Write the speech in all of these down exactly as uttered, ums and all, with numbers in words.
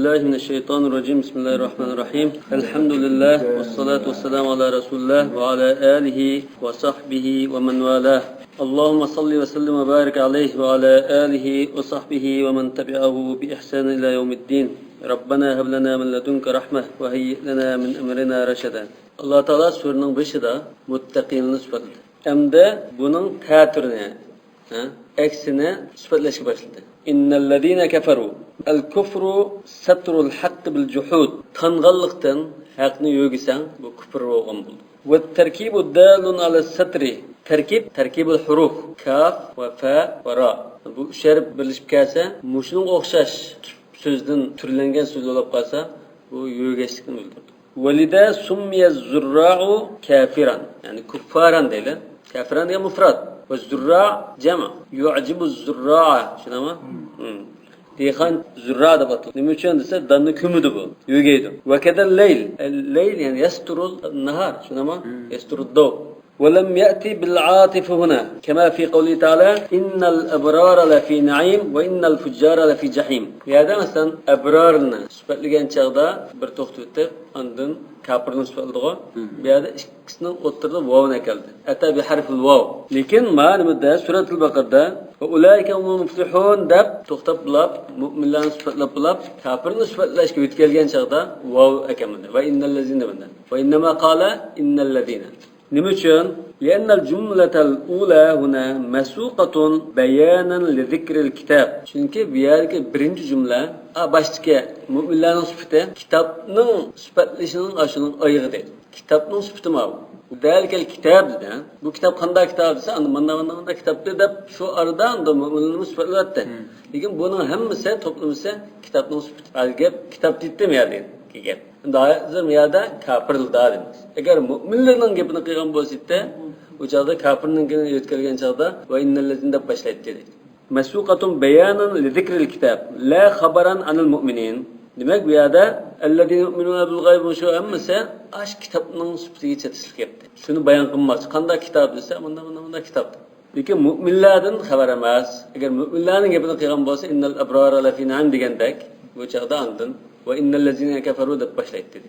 بالله من الشيطان الرجيم. بسم الله الرحمن الرحيم. الحمد لله والصلاة والسلام على رسول الله وعلى آله وصحبه ومن والاه. اللهم صل وسلم وبارك عليه وعلى آله وصحبه ومن تبعه بإحسان إلى يوم الدين. ربنا هب لنا من لدنك رحمة وهيئ لنا من أمرنا رشدا. ئاللا تائالا سۈرىنىڭ بېشىدا مۇتتەقىننى سۈپەتلىدى. ئەمدى بۇنىڭ تەتۈرىنى، ھە، ئەكسىنى سۈپەتلەشكە باشلىدى. إن الذين كفروا، الكفر ستر الحق بالجحود. تانغانلىقتىن ھەقنى يۆگىسەڭ، بۇ كۇپۇر بولغان بولىدۇ. والتركيب دال على الستر. تەركىب، تەركىبۇل ھۇرۇف، كاف ۋە فە ۋە را. بۇ ئۈچ ھەرپ بىرلىشىپ كەلسە، مۇشۇنىڭغا ئوخشاش سۆزدىن تۈرلەنگەن سۆز بولۇپ قالسا، بۇ يۆگەشلىكنى بىلدۈرىدۇ. ولذا سمي الزراع كافرا، يەنى كفارا دەيلى. كافرا دېگەن مۇفرەت. ۋە زۇررا جەمئ. يعجب الزراع. چۈشىنەما؟ دېھقان زۇررا دەپ ئاتىلىدۇ. نېمە ئۈچۈن دېسە، داننى كۆمىدۇ بۇ. يۆگەيدۇ. وكذا الليل. الليل، يەنى يستر النهار. چۈشىنەما؟ يستر الضوء. ولم يأت بالعاطف هنا كما في قوله تعالى: إن الأبرار لفي نعيم وإن الفجار لفي جحيم. بۇ يەردە، مەسىلەن، ئەبرارنى سۈپەتلىگەن چاغدا بىر توختىۋېتىپ، ئاندىن كاپىرنى سۈپەتلىدىغۇ. بۇ يەردە ئىككىسىنىڭ ئوتتۇرىدا ۋاۋنى ئەكەلدى. أتى بحرف الواو. لېكىن مانا نېمىدە، سۈرەتۇل بەقەردە: وأولئك هم المفلحون دەپ توختاپ بولاپ، مۆمىنلەرنى سۈپەتلەپ بولاپ، كاپىرنى سۈپەتلەشكە يۆتكەلگەن چاغدا ۋاۋ ئەكەلمىدى. وإن الذين دېمىدى. وإنما قال إن الذين. نېمە ئۈچۈن؟ لأن الجملة الأولى هنا مسوقة بيانا لذكر الكتاب. چۈنكى بۇ يەردىكى بىرىنچى جۈملە، ئا، باشتىكى مۆمىنلەرنىڭ سۈپىتى كىتابنىڭ سۈپەتلىشىنىڭ ئاشۇنىڭ ئايىغى دەيدۇ. كىتابنىڭ سۈپىتى ماۋۇ. ذلك الكتاب دېدى. بۇ كىتاب قانداق كىتاب دېسە، ئاندىن مانداق، مانداق، مانداق كىتاب دەپ شۇ ئارىدا ئاندىن مۆمىنلەرنى سۈپەتلەۋەتتى. لېكىن بۇنىڭ ھەممىسى، توپلىمىسى كىتابنىڭ سۈپىتى. ھازىر گەپ كىتاب دېيتتىم يەردە كېلىپ. ئەمدى ھازىر بۇ يەردە كاپىرلار دېمەيمىز. ئەگەر مۆمىنلەرنىڭ گېپىنى قىلغان بولسا، ئۇ چاغدا كاپىرنىڭكىنى يۆتكەلگەن چاغدا ۋە ئىننەللەزىنە دەپ باشلايتتى دەيدۇ. مسوقة بيانا لذكر الكتاب لا خبرا عن المؤمنين. دېمەك، بۇ يەردە ئەللەزىنە يۇئمىنۇنە بىل غەيب، شۇ ھەممىسى ئاشۇ كىتابنىڭ سۈپىتىگە چېتىشلىق گەپتە. شۇنى بايان قىلماقچى. قانداق كىتاب دېسە، مۇنداق، مۇنداق، مۇنداق كىتاب. لېكىن مۆمىنلەردىن خەۋەر ئەمەس. ئەگەر مۆمىنلەرنىڭ گېپىنى قىلغان بولسا، ئىننەل ئەبرارە لەفى نەئىم دېگەندەك، بۇ چاغدا ئاندىن ۋە ئىننەللەزىنە كەفەرۇ دەپ باشلايتتى.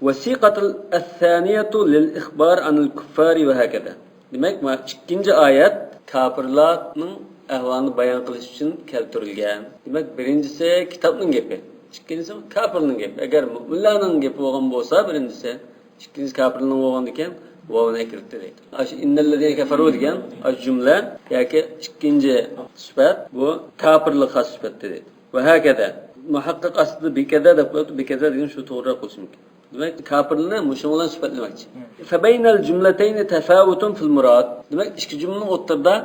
ۋەسىقەتۇل ئەسسانىيەتۇ لىل ئىخبار ئانىل كۇففارى ۋە ھەكەزا. دېمەك، مانا ئىككىنچى ئايەت كاپىرلارنىڭ ئەھۋالىنى بايان قىلىش ئۈچۈن كەلتۈرۈلگەن. دېمەك، بىرىنچىسى كىتابنىڭ گېپى، ئىككىنچىسى كاپىرنىڭ گېپى. ئەگەر مۆمىنلەرنىڭ گېپى بولغان بولسا، بىرىنچىسى، ئىككىنچىسى كاپىرنىڭ بولغاندىكىن، ۋاۋنى ئەكىرتتى دەيدۇ. ئاشۇ ئىننەللەزىنە كەفەرۇ دېگەن ئاشۇ جۈملە ياكى ئىككىنچى سۈپەت، بۇ كاپىرلىققا خاس سۈپەتتە دەيدۇ. ۋە ھەكەزا. مۇھەققىق ئاستىدا بىكەزا دەپ قويۇپتۇ، بىكەزا دېگەن شۇ توغرىراق بولۇشى مۇمكىن. دېمەك، كاپىرلارنى مۇشۇنىڭ بىلەن سۈپەتلىمەكچى. فبين الجملتين تفاوت في المراد. دېمەك، ئىككى جۈملىنىڭ ئوتتۇرىدا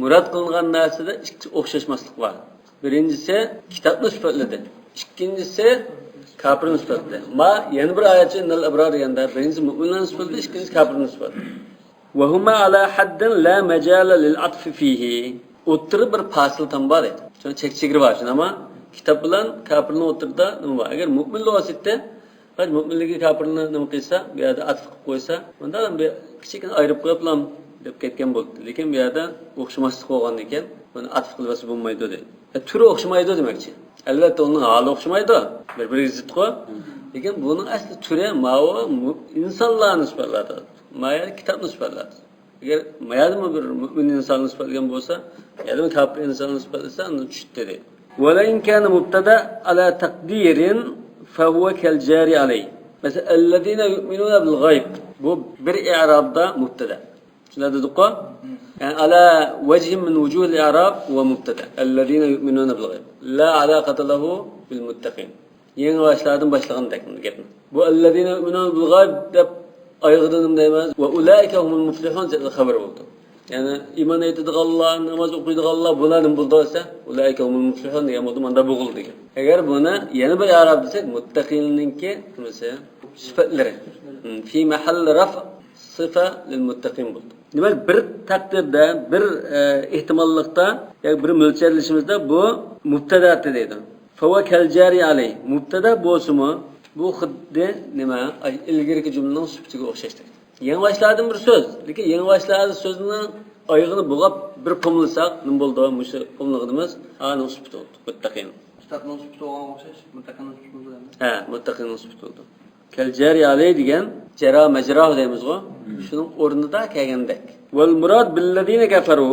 مۇراد قىلىنغان نەرسىدە ئىككى ئوخشاشماسلىق بار. بىرىنچىسى كىتابنى سۈپەتلىدى. ئىككىنچىسى كاپىرنى سۈپەتلىدى. ما يەنە بىر ئايەتچە ئىننەل ئەبرار دېگەندە، بىرىنچىسى مۆمىنلەرنى سۈپەتلىدى، ئىككىنچىسى كاپىرنى سۈپەتلىدى. وهما على حد لا مجال للعطف فيه. ئوتتۇرا بىر پاسىل تام بار دەيدۇ. شۇنىڭ چەك چېگرا بار، شۇنداقمۇ؟ كىتاب بىلەن كاپىرنىڭ ئوتتۇرىدا نېمە بار؟ ئەگەر مۆمىنلەر بولسا، پەقەت مۆمىنلىرىگە كاپىرنى نېمە قىلسا، بۇ يەردە ئاتىپ قىلىپ قويسا، ئۇندا بىر كىچىككىنە ئايرىپ قويۇپلا دەپ كەتكەن بولدى. لېكىن بۇ يەردە ئوخشىماسلىق بولغاندىن كېيىن، بۇنى ئاتىپ قىلىۋەتسە بولمايدۇ دەيدۇ. ئە، تۈرى ئوخشىمايدۇ دېمەكچى. ئەلۋەتتە، ئۇنىڭ ھالى ئوخشىمايدۇ، بىر-بىرىگە زىتقۇ. لېكىن بۇنىڭ ئەسلى تۈرى ماۋۇ مۇ-، ئىنسانلارنى سۈپەتلەيدۇ. ما يەردە كىتابنى سۈپەتلەيدۇ. ئەگەر ما يەردىمۇ بىر مۆمىن ئىنساننى سۈپەتلىگەن بولسا، يەردىمۇ كاپىر ئىنساننى سۈپەتلىسە، ئاندىن چۈشتى دەيدۇ. ولئن كان مبتدأ على تقدير فهو كالجار عليه. مەسىلەن، الذين يؤمنون بالغيب. بۇ بىر ئىئرابتا مۇبتەدا. شۇنداق دېدۇققۇ؟ يەنى على وجه من وجوه الإعراب هو مبتدأ. الذين يؤمنون بالغيب. لا علاقة له بالمتقين. يېڭىباشلاردىن باشلىغاندەك گەپنى. بۇ الذين يؤمنون بالغيب دەپ ئايىغىدا نېمە دەيمىز؟ وأولئك هم المفلحون دەپ خەۋەر بولدى. يەنى ئىمان ئېيتىدىغانلار، ناماز ئوقۇيدىغانلار، بۇلار نېمە بولىدۇ دېسە، أولئك هم المفلحون دېگەن بولدى، مۇنداق بولغىلى دېگەن. ئەگەر بۇنى يەنە بىر ئىئراب دېسەك، مۇتتەقىننىڭكى نېمىسى؟ سۈپەتلىرى. في محل رفع صفة للمتقين بولدى. دېمەك، بىر تەقدىردە، بىر، ئە، ئېھتىماللىقتا ياكى بىر مۆلچەرلىشىمىزدە بۇ مۇبتەدا دەيدۇ. فهو كالجار عليه. مۇبتەدا بولسىمۇ، بۇ خۇددى نېمە؟ ئاي، ئىلگىرىكى جۈملىنىڭ سۈپىتىگە ئوخشاش دەيدۇ. يېڭىباشلاردىن بىر سۆز. لېكىن يېڭىباشلار سۆزىنىڭ ئايىغىنى بوغاپ بىر پوملىساق، نېمە بولىدۇ؟ مۇشۇ پوملىغىنىمىز ئانىڭ سۈپىتى بولدى. مۇتتەقىن. كىتابنىڭ سۈپىتى بولغانغا ئوخشاش، مۇتتەقىننىڭ سۈپىتى بولىدۇ ئەمدى. ھە، مۇتتەقىننىڭ سۈپىتى بولىدۇ. كەل جارى ئەلەيھى دېگەن جەرا مەجراھۇ دەيمىزغۇ، شۇنىڭ ئورنىدا كەلگەندەك. ۋەل مۇراد بىللەزىنە كەفەرۇ.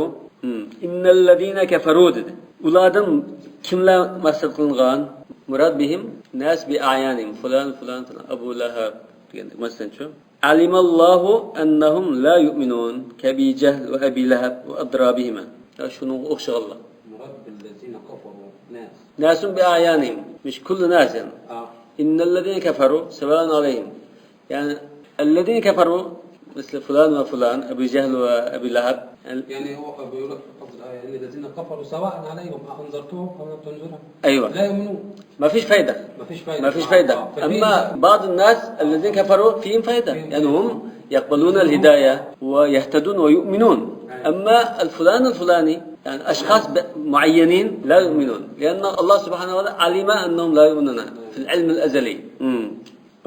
ئىننەللەزىنە كەفەرۇ دېدى. ئۇلاردىن كىملەر مەقسەت قىلىنغان؟ مۇراد بىھىم ناس بىئەيانىھىم. فۇلان، فۇلان، فۇلان. ئەبۇ لەھەب دېگەندەك. مەسىلەن شۇ. ئەلىمەللاھۇ ئەننەھۇم لا يۇئمىنۇن كەبى جەھل ۋە ئەبى لەھەب ۋە ئەدرابىھىمە. يا شۇنىڭغا ئوخشىغانلار. مۇراد بىللەزىنە كەفەرۇ ناس. ناسۇن بىئەيانىھىم. مۇش كۇللۇ ناس يەنى. ئىننەللەزىنە كەفەرۇ سەۋائۇن ئەلەيھىم. يەنى ئەللەزىنە كەفەرۇ مىسلى فۇلان ۋە فۇلان، ئەبۇ جەھل ۋە ئەبۇ لەھەب. يەنى ئەبۇ لەھەب، ئەللەزىنە كەفەرۇ سەۋائۇن ئەلەيھىم ئەئەنزەرتەھۇم ئەم لەم تۇنزىرھۇم. ئەيۋە. لا يؤمنون. ما فيش فايدة. ما فيش فايدة. ما فيش فايدة. أما بعض الناس الذين كفروا فيهم فايدة. فيهم يعني فايدة. هم يقبلون الهداية ويهتدون ويؤمنون. أيوة. أما الفلان الفلاني، يعني أشخاص ب-، معينين لا يؤمنون. لأن الله سبحانه وتعالى علم أنهم لا يؤمنون في العلم الأزلي. مم.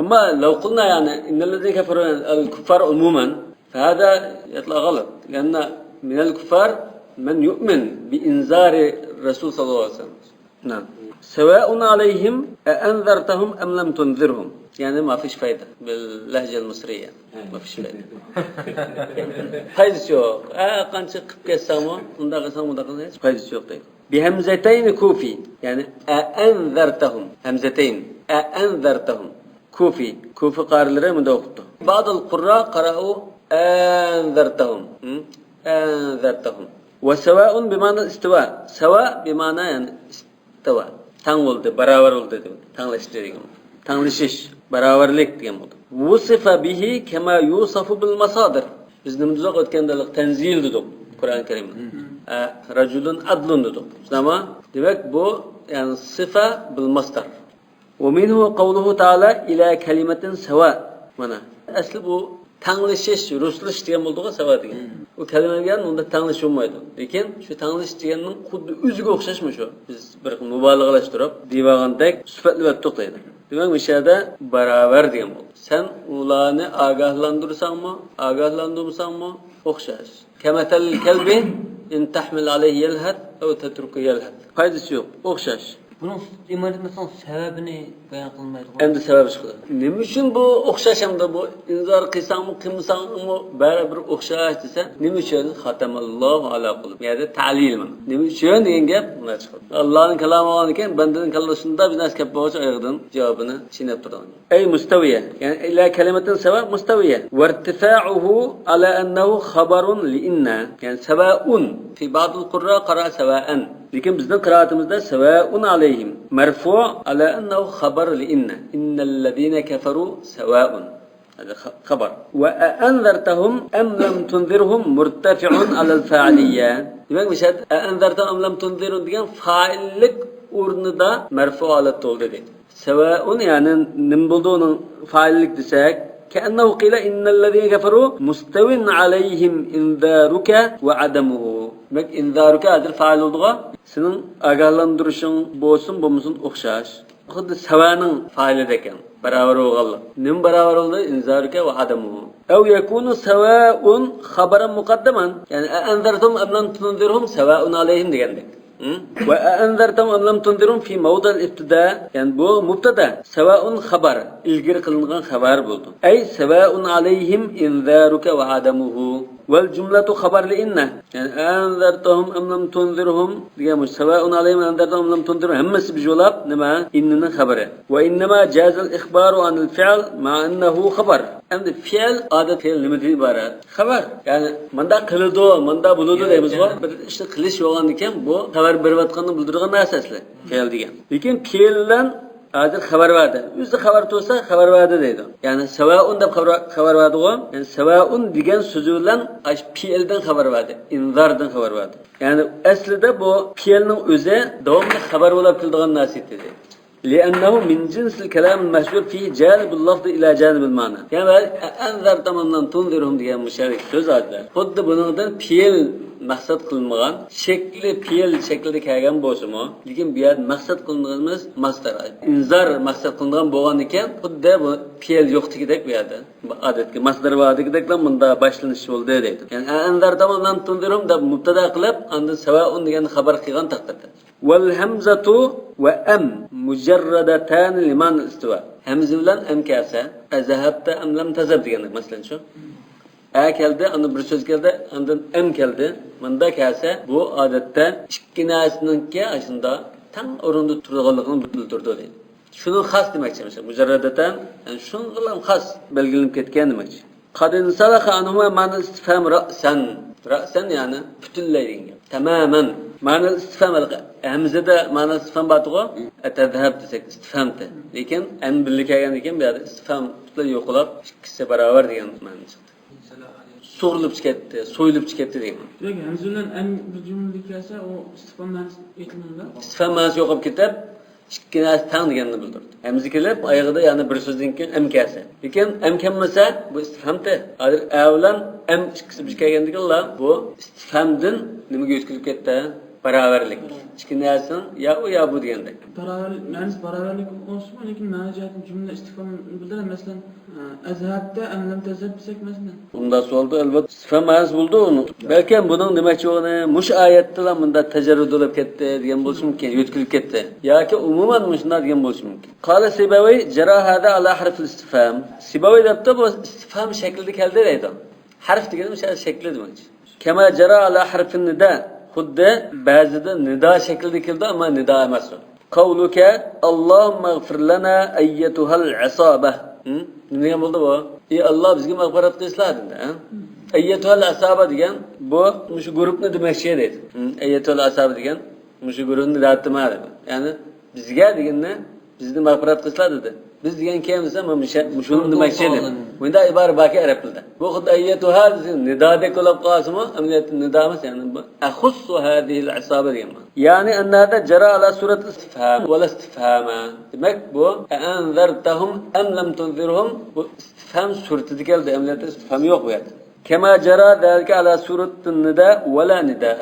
أما لو قلنا يعني إن الذين كفروا الكفار عموما، فهذا يطلع غلط، لأن من الكفار من يؤمن بإنذار الرسول صلى الله عليه وسلم. نعم. سواء عليهم أأنذرتهم أم لم تنذرهم. يعني ما فيش فايدة باللهجة المصرية. ما فيش فايدة. پايدىسى يوق. ھە، قانچە قىلىپ كەتسەڭمۇ، ئۇنداق قىلساڭ، مۇنداق قىلساڭ، ھېچ پايدىسى يوق دەيدۇ. بىھەمزەتەينى كۇفى، يەنى ئەئەنزەرتەھۇم. ھەمزەتەين. ئەئەنزەرتەھۇم. كۇفى. كۇفە قارىلىرى مۇنداق ئوقۇپتۇ. بعض القراء قرأوا أنذرتهم. ھە؟ أنذرتهم. وسواء بمعنى الاستواء. سەۋا بىمەنا يەنى ئىستەۋا. تەڭ بولدى، باراۋەر بولدى دېگەن. تەڭلەشتى دېگەن. تەڭلىشىش، باراۋەرلىك دېگەن بولدى. وصف به كما يوصف بالمصادر. بىز نېمە دېدۇق؟ ئۆتكەندە تەنزىل دېدۇق قۇرئان كەرىمنى. ئە، رەجۇلۇن ئەدلۇن دېدۇق. شۇنداقمۇ؟ دېمەك، بۇ، يەنى، صىفە بىل مەسدەر. ومنه قوله تعالى إلى كلمة سواء. مانا، ئەسلى بۇ تەڭلىشىش، رۇسلىشىش دېگەن بولدىغۇ، سەۋا دېگەن. بۇ كەلىمە بىلەن ئۇندا تەڭلىشىش بولمايدۇ. لېكىن شۇ تەڭلىشىش دېگەننىڭ خۇددى ئۆزىگە ئوخشاشمۇ شۇ؟ بىز بىر خىل مۇبالىغىلەشتۈرۈپ، دېيىۋالغاندەك سۈپەتلىۋەتتۇق دەيدۇ. دېمەك، مۇشۇ يەردە باراۋەر دېگەن بولدى. سەن ئۇلارنى ئاگاھلاندۇرساڭمۇ، ئاگاھلاندۇرمىساڭمۇ ئوخشاش. كمثل الكلب إن تحمل عليه يلهث أو تتركه يلهث. پايدىسى يوق، ئوخشاش. بۇنىڭ ئىمارەت مەسىلىنىڭ سەۋەبىنى بايان قىلمايدىغۇ. ئەمدى سەۋەب چىقىدۇ. نېمە ئۈچۈن بۇ ئوخشاش ئەمدى بۇ؟ ئىنزار قىلساڭمۇ، قىلمىساڭمۇ بەرىبىر ئوخشاش دېسە، نېمە ئۈچۈن؟ ختم الله على قلوبهم. بۇ يەردە تەلىل مانا. نېمە ئۈچۈن دېگەن گەپ مۇنداق چىقىدۇ. ئاللانىڭ كالامى بولغاندىكىن بەندىنىڭ كاللىسىدا بىر نەرسە گەپ بولغاچ ئايىغىدىن جاۋابىنى چىڭنەپ تۇرىدىغان. أي مستوية، يعني إلى كلمة سواء مستوية، وارتفاعه على أنه خبر لإن، يعني سواء، في بعض القراء قرأ سواء، لېكىن بىزنىڭ قىرائىتىمىزدە سواء عليهم مرفوع على أنه خبر لإن، إن الذين كفروا سواء، هذا خ-، خبر. وأأنذرتهم أم لم تنذرهم مرتفع على الفاعلية. دېمەك، مۇشۇ يەردە أأنذرتهم أم لم تنذرهم دېگەن فائىللىك ئورنىدا مەرفۇ ھالەتتە بولدى دەيدۇ. سەۋائۇن، يەنى نېمە بولدى ئۇنىڭ فائىللىك دېسەك، كەئەننەھۇ قىلە ئىننەللەزىنە كەفەرۇ مۇستەۋىن ئەلەيھىم ئىنزارۇكە ۋە ئەدەمۇھۇ. دېمەك، ئىنزارۇكە ھازىر فائىل بولدىغۇ. سېنىڭ ئاگاھلاندۇرۇشۇڭ بولسۇن بولمىسۇن ئوخشاش. خۇددى سەۋانىڭ فائىلىدەك، يەنى باراۋەر بولغانلىق. نېمە باراۋەر بولدى؟ ئىنزارۇكە ۋە ئەدەمۇھۇ. ئەۋ يەكۇنۇ سەۋائۇن خەبەرەن مۇقەددەمەن. يەنى ئەئەنزەرتۇھۇم ئەم لەم تۇنزىرھۇم سەۋائۇن ئەلەيھىم دېگەندەك. ۋە ئەئەنزەرتەھۇم ئەم لەم تۇنزىرھۇم فى مەۋدىئىل ئىبتىدا. يەنى بۇ مۇبتەدا. سەۋائۇن خەبەر. ئىلگىرى قىلىنغان خەۋەر بولىدۇ. ئەي سەۋائۇن ئەلەيھىم ئىنزارۇكە ۋە ئەدەمۇھۇ. ۋەل جۈملەتۇ خەبەر لىئىننە. يەنى ئەئەنزەرتەھۇم ئەم لەم تۇنزىرھۇم دېگەن بۇ سەۋائۇن ئەلەيھىم ئەئەنزەرتەھۇم ئەم لەم تۇنزىرھۇم ھەممىسى بىر جۇلاپ نېمە؟ ئىننىنىڭ خەۋىرى. ۋە ئىننەما جازەل ئىخبارۇ ئەنىل فىئل مەئەننەھۇ خەبەر. ئەمدى فىئل، ئادەت فىئل نېمىدىن ئىبارەت؟ خەۋەر. يەنى مۇنداق قىلىدۇ، مۇنداق بولىدۇ دەيمىزغۇ. بىر ئىشنى قىلىش بولغاندىكىن بۇ خەۋەر بېرىۋاتقاننى بىلدۈرىدىغان نەرسە ئەسلى. فىئل دېگەن. لېكىن پېئىل بىلەن ھازىر خەۋەر بەردى. ئۆزى خەۋەر تۇرسا خەۋەر بەردى دەيدۇ. يەنى سەۋائۇن دەپ خەۋەر، خەۋەر بەردىغۇ. يەنى سەۋائۇن دېگەن سۆزى بىلەن ئاشۇ پېئىلدىن خەۋەر بەردى. ئىنزاردىن خەۋەر بەردى. يەنى ئەسلىدە بۇ پېئىلنىڭ ئۆزى داۋاملىق خەۋەر بولاپ كېلىدىغان نەرسە ئىدى. لىئەننەھۇ مىن جىنسىل كەلامىل مەھزۇر فىھى جانىبۇل لەفزى ئىلا جانىبىل مەنا. يەنى ئەئەنزەرتەھۇم ئەم لەم تۇنزىرھۇم دېگەن مۇشۇ يەردىكى سۆز ھازىر. خۇددى بۇنىڭدىن پېئىل مەقسەت قىلىنمىغان، شەكلى پېئىل شەكلىدە كەلگەن بولسىمۇ، لېكىن بۇ يەردە مەقسەت قىلىنىدىغىنىمىز مەسدەر. ئىنزار مەقسەت قىلىنىدىغان بولغاندىكىن، خۇددى بۇ پېئىل يوقتىكىدەك بۇ يەردە. بۇ ئادەتتىكى مەسدەر بار دېگۈدەكلا مۇندا باشلىنىش بولدى دەيدۇ. يەنى ئەئەنزەرتەھۇم ئەم لەم تۇنزىرھۇم دەپ مۇبتەدا قىلىپ، ئاندىن سەۋائۇن دېگەننى خەۋەر قىلغان تەقدىردە. والهمزة وأم مجردتان لمعنى الاستواء. ھەمزە بىلەن ئەم كەلسە، ئەزھەبتە ئەم لەم تەزھەب دېگەندەك، مەسىلەن، شۇ. ئە كەلدى، ئاندىن بىر سۆز كەلدى، ئاندىن ئەم كەلدى. مۇنداق كەلسە، بۇ ئادەتتە ئىككى نەرسىنىڭكى ئاشۇنداق تەڭ ئورۇندا تۇرىدىغانلىقىنى بىلدۈرىدۇ دەيدۇ. شۇنى خاس دېمەكچى، مەسىلەن، مۇجەررەدەتەن، يەنى شۇنىڭغىلا خاس بەلگىلىنىپ كەتكەن دېمەكچى. قد انسلخ عنهما معنى الاستفهام رأسا. رأسا يەنى پۈتۈنلەي دېگەن گەپ. تاماما. معنى الاستفهام، ھەمزىدە معنى الاستفهام بارتىغۇ. ئەتەزھەب دېسەك ئىستىفھامتى. لېكىن ئەم بىللە كەلگەندىن كېيىن بۇ يەردە ئىستىفھام پۈتۈنلەي يوقىلاپ، ئىككىسى باراۋەر دېگەن مەنىسى چىقتى. سۇغۇرۇلۇپ چىقەتتى، سويۇلۇپ چىقەتتى دېگەن. دېمەك، ھەمزە بىلەن ئەم بىر جۈملىدە كەلسە، ئۇ ئىستىفھام مەنىسى ئېيتىلمايدۇ. ئىستىفھام مەنىسى يوقاپ كېتىپ، ئىككى نەرسە تەڭ دېگەننى بىلدۈرىدۇ. ھەمزە كېلىپ، ئايىغىدا يەنە بىر سۆزدىن كېيىن ئەم كەلسە. لېكىن ئەم كەلمىسە، بۇ ئىستىفھامتى. ھازىر ئە بىلەن ئەم ئىككىسى بىر كەلگەندىكىنلا، بۇ ئىستىفھامدىن نېمىگە يۆتكىلىپ كەتتى؟ باراۋەرلىك. ئىككى نەرسىنىڭ يا ئۇ، يا بۇ دېگەندەك. باراۋەرلىك، مەنىسى باراۋەرلىك بولسىمۇ، لېكىن مەنە جەھەتتىن جۈملە ئىستىفھام بىلدۈرە، مەسىلەن، ئەزھەبتە ئەم لەم تەزھەب دېسەك، مەسىلەن. بۇنداق سوئالدا، ئەلۋەتتە، ئىستىفھام مەنىسى بولىدۇ ئۇنىڭ. بەلكىم بۇنىڭ دېمەكچى بولغىنى، مۇشۇ ئايەتتىلا مۇنداق تەجەررۇد بولۇپ كەتتى دېگەن بولۇشى مۇمكىن، يۆتكىلىپ كەتتى. ياكى ئومۇمەن مۇشۇنداق دېگەن بولۇشى مۇمكىن. قال سيبوي جرى هذا على حرف الاستفهام. سيبوي دەپتۇ، بۇ ئىستىفھام شەكلىدە كەلدى دەيدۇ. ھەرپ دېگىنى مۇشۇ شەكلى دېمەكچى. كما جرى على حرف النداء، خۇددى بەزىدە نىدا شەكلىدە كېلىدۇ، ئەمما نىدا ئەمەس ئۇ. قولك اللهم اغفر لنا أيتها العصابة. ھىم؟ نېمە دېگەن بولدى بۇ؟ ئى ئاللا، بىزگە مەغپىرەت قىلسىلا دېدى، ھە؟ أيتها العصابة دېگەن بۇ مۇشۇ گۇرۇپنى دېمەكچى دەيدۇ. ھىم؟ أيتها العصابة دېگەن مۇشۇ گۇرۇپنى دەۋەتتىم ھە دەيدۇ. يەنى بىزگە دېگىنىنى، بىزنى مەغپىرەت قىلسىلا دېدى. بىز دېگەن كىم دېسە، مانا مۇشۇ، مۇشۇنى دېمەكچى دەيدۇ. مۇنداق ئىبارە باركەن ئەرەب تىلىدا. بۇ خۇددى أيتها دېسە، نىدادەك بولۇپ قالسىمۇ، ئەمەلىيەتتە نىدا ئەمەس، يەنى بۇ أخص هذه العصابة دېگەن مانا. يعني أن هذا جرى على صورة الاستفهام ولا استفهام. دېمەك، بۇ أأنذرتهم أم لم تنذرهم، بۇ ئىستىفھام سۈرىتىدە كەلدى، ئەمەلىيەتتە ئىستىفھام يوق بۇ يەردە. كما جرى ذلك على صورة النداء ولا نداء.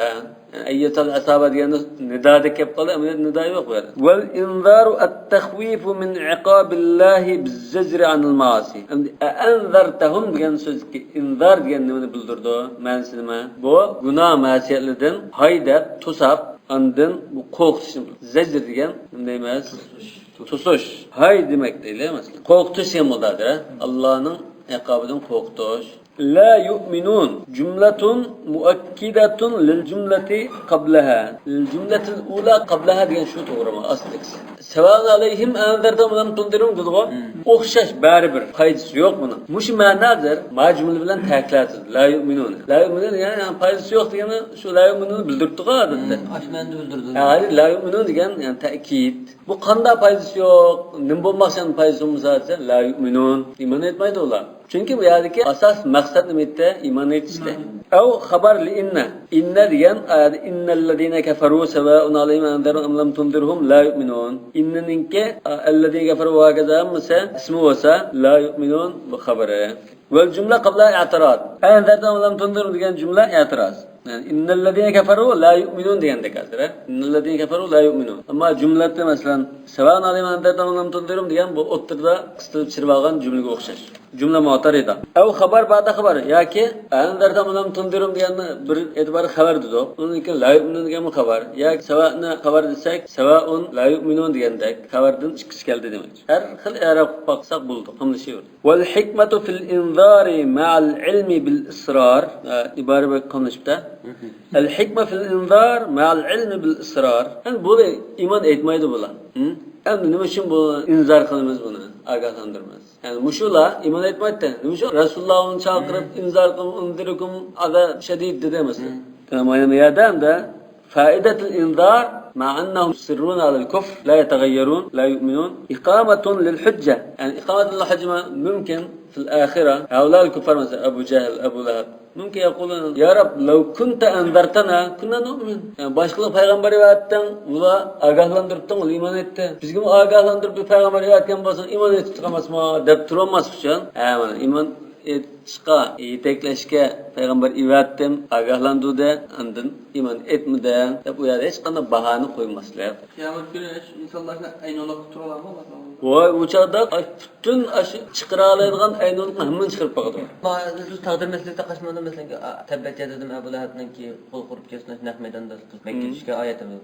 يەنى أيتها العصابة دېگەندە نىدادەك كەپ قالدى، ئەمەلىيەتتە نىدا يوق بۇ يەردە. والإنذار التخويف من عقاب الله بالزجر عن المعاصي. ئەمدى أأنذرتهم دېگەن سۆزدىكى ئىنزار دېگەن نېمىنى بىلدۈرىدۇ؟ مەنىسى نېمە؟ بۇ گۇناھ مەسىيەتلەردىن ھاي دەپ توساپ، ئاندىن بۇ قورقۇتۇشنى، زەجر دېگەن نېمە دەيمىز؟ توسۇش. ھاي دېمەك دەيلى، مەسىلەن. قورقۇتۇش دېگەن بولىدۇ ھازىر، ھە؟ ئاللانىڭ ئەقابىدىن قورقۇتۇش. لا يؤمنون جملة مؤكدة للجملة قبلها. للجملة الأولى قبلها دېگەن شۇ توغرىمۇ ئاستىدىكىسى؟ سواء عليهم أأنذرتهم أم لم تنذرهم دېدىغۇ. ئوخشاش، بەرىبىر پايدىسى يوق بۇنىڭ. مۇشۇ مەنىدە ھازىر ما جۈملە بىلەن تەكىتلەپ، لا يؤمنون. لا يؤمنون، يەنى، يەنى پايدىسى يوق دېگەننى شۇ لا يؤمنوننى بىلدۈرۈپتىغۇ ئادەتتە. ئاشۇ مەنىدە بىلدۈردى. ھازىر لا يؤمنون دېگەن، يەنى تەكىت. بۇ قانداق پايدىسى يوق؟ نېمە بولماقچى پايدىسى بولمىسا دېسە، لا يؤمنون. ئىمان ئېيتمايدۇ ئۇلار. چۈنكى بۇ يەردىكى ئاساس مەقسەت نېمە ئىدى؟ ئىمان ئېيتىشتى. ئەو خەبەر لىئىننە. ئىننە دېگەن، ئە، إن الذين كفروا سواء عليهم أأنذرتهم أم لم تنذرهم لا يؤمنون. ئىننىنىڭكى، ئە، الذين كفروا ۋە ھاكازا ھەممىسى ئىسمى بولسا، لا يؤمنون بۇ خەبىرى. والجملة قبلها اعتراض. أأنذرتهم أم لم تنذرهم دېگەن جۈملە ئېتىراز. يەنى إن الذين كفروا لا يؤمنون دېگەندەك ھازىر، ھە؟ إن الذين كفروا لا يؤمنون. ئەمما جۈملىدە، مەسىلەن، سواء عليهم أأنذرتهم أم لم تنذرهم دېگەن بۇ ئوتتۇرىدا قىستىلىپ چىرىۋالغان جۈملىگە ئوخشاش. جۈملە مۇئتەرىزە. ئەو خەبەر بەئدە خەبەر ياكى أأنذرتهم أم لم تنذرهم دېگەننى بىر ئېتىبارى خەۋەر دېدۇق. ئۇنىڭدىن كېيىن لا يؤمنون دېگەنمۇ خەۋەر. ياكى سەۋەنى خەۋەر دېسەك، سەۋائۇن لا يؤمنون دېگەندەك خەۋەردىن ئىككىسى كەلدى دېمەكچى. ھەر خىل ئېراب قىلىپ باقساق بولىدۇ، قاملىشىۋېرىدۇ. والحكمة في الإنذار مع العلم بالإصرار. ئە، ئىبارە بەك قاملىشىپتۇ. الحكمة في الإنذار مع العلم بالإصرار. يەنى بۇلار ئىمان ئېيتمايدۇ بۇلار. ھىم؟ ئەمدى نېمە ئۈچۈن بۇ ئىنزار قىلىمىز بۇنى؟ ئاگاھلاندۇرىمىز. يەنى مۇشۇلار ئىمان ئېيتمايدۇ. نېمە ئۈچۈن؟ رەسۇلۇللا ئۇنى چاقىرىپ، ئىنزار قىلىپ، أنذركم عذاب شديد دېدى مەسىلەن. مم. يەنى بۇ يەردە ئەمدى فائدة الإنذار مع أنهم مصرون على الكفر لا يتغيرون لا يؤمنون إقامة للحجة. يەنى إقامة للحجة ممكن في الآخرة. هؤلاء الكفار، مەسىلەن، ئەبۇ جەھىل، ئەبۇ لەھەب. ممكن يقولون يا رب لو كنت أنذرتنا كنا نؤمن. يەنى باشقىلارغا پەيغەمبەر يېۋەتتىڭ، ئۇلار ئاگاھلاندۇرۇپتىڭ، ئۇلار ئىمان ئېيتتى. بىزگىمۇ ئاگاھلاندۇرۇپ بىر پەيغەمبەر يېۋەتكەن بولساڭ ئىمان ئېيتىپ چىقاماسمۇ دەپ تۇرالماسلىق ئۈچۈن. ھە، مانا ئىمان ئېيتىشقا، يېتەكلەشكە پەيغەمبەر ئېۋەتتىم، ئاگاھلاندۇردى، ئاندىن ئىمان ئېيتمىدىڭ دەپ ئۇ يەردە ھېچقانداق باھانە قويماسلىق. قىيامەت كۈنى ئىنسانلار ئەينى ۋاقىتتا تۇرالارمۇ ئاللا تائالا؟ ۋاي، ئۇ چاغدا ئاي، پۇت پۈتۈن ئاشۇ چىقىرالايدىغان ئەينۇللۇقنى ھەممىنى چىقىرىپ باقىدۇ. ما-، بىز تەقدىر مەسىلىسىدە قاچمىدۇ، مەسىلەن، تەببەت يەدە ئەبۇ لەھەبنىڭكى قولى قۇرۇپ كەتسۇن، نەق مەيداندا مەككە چۈشكەن ئايەت ئەمەس.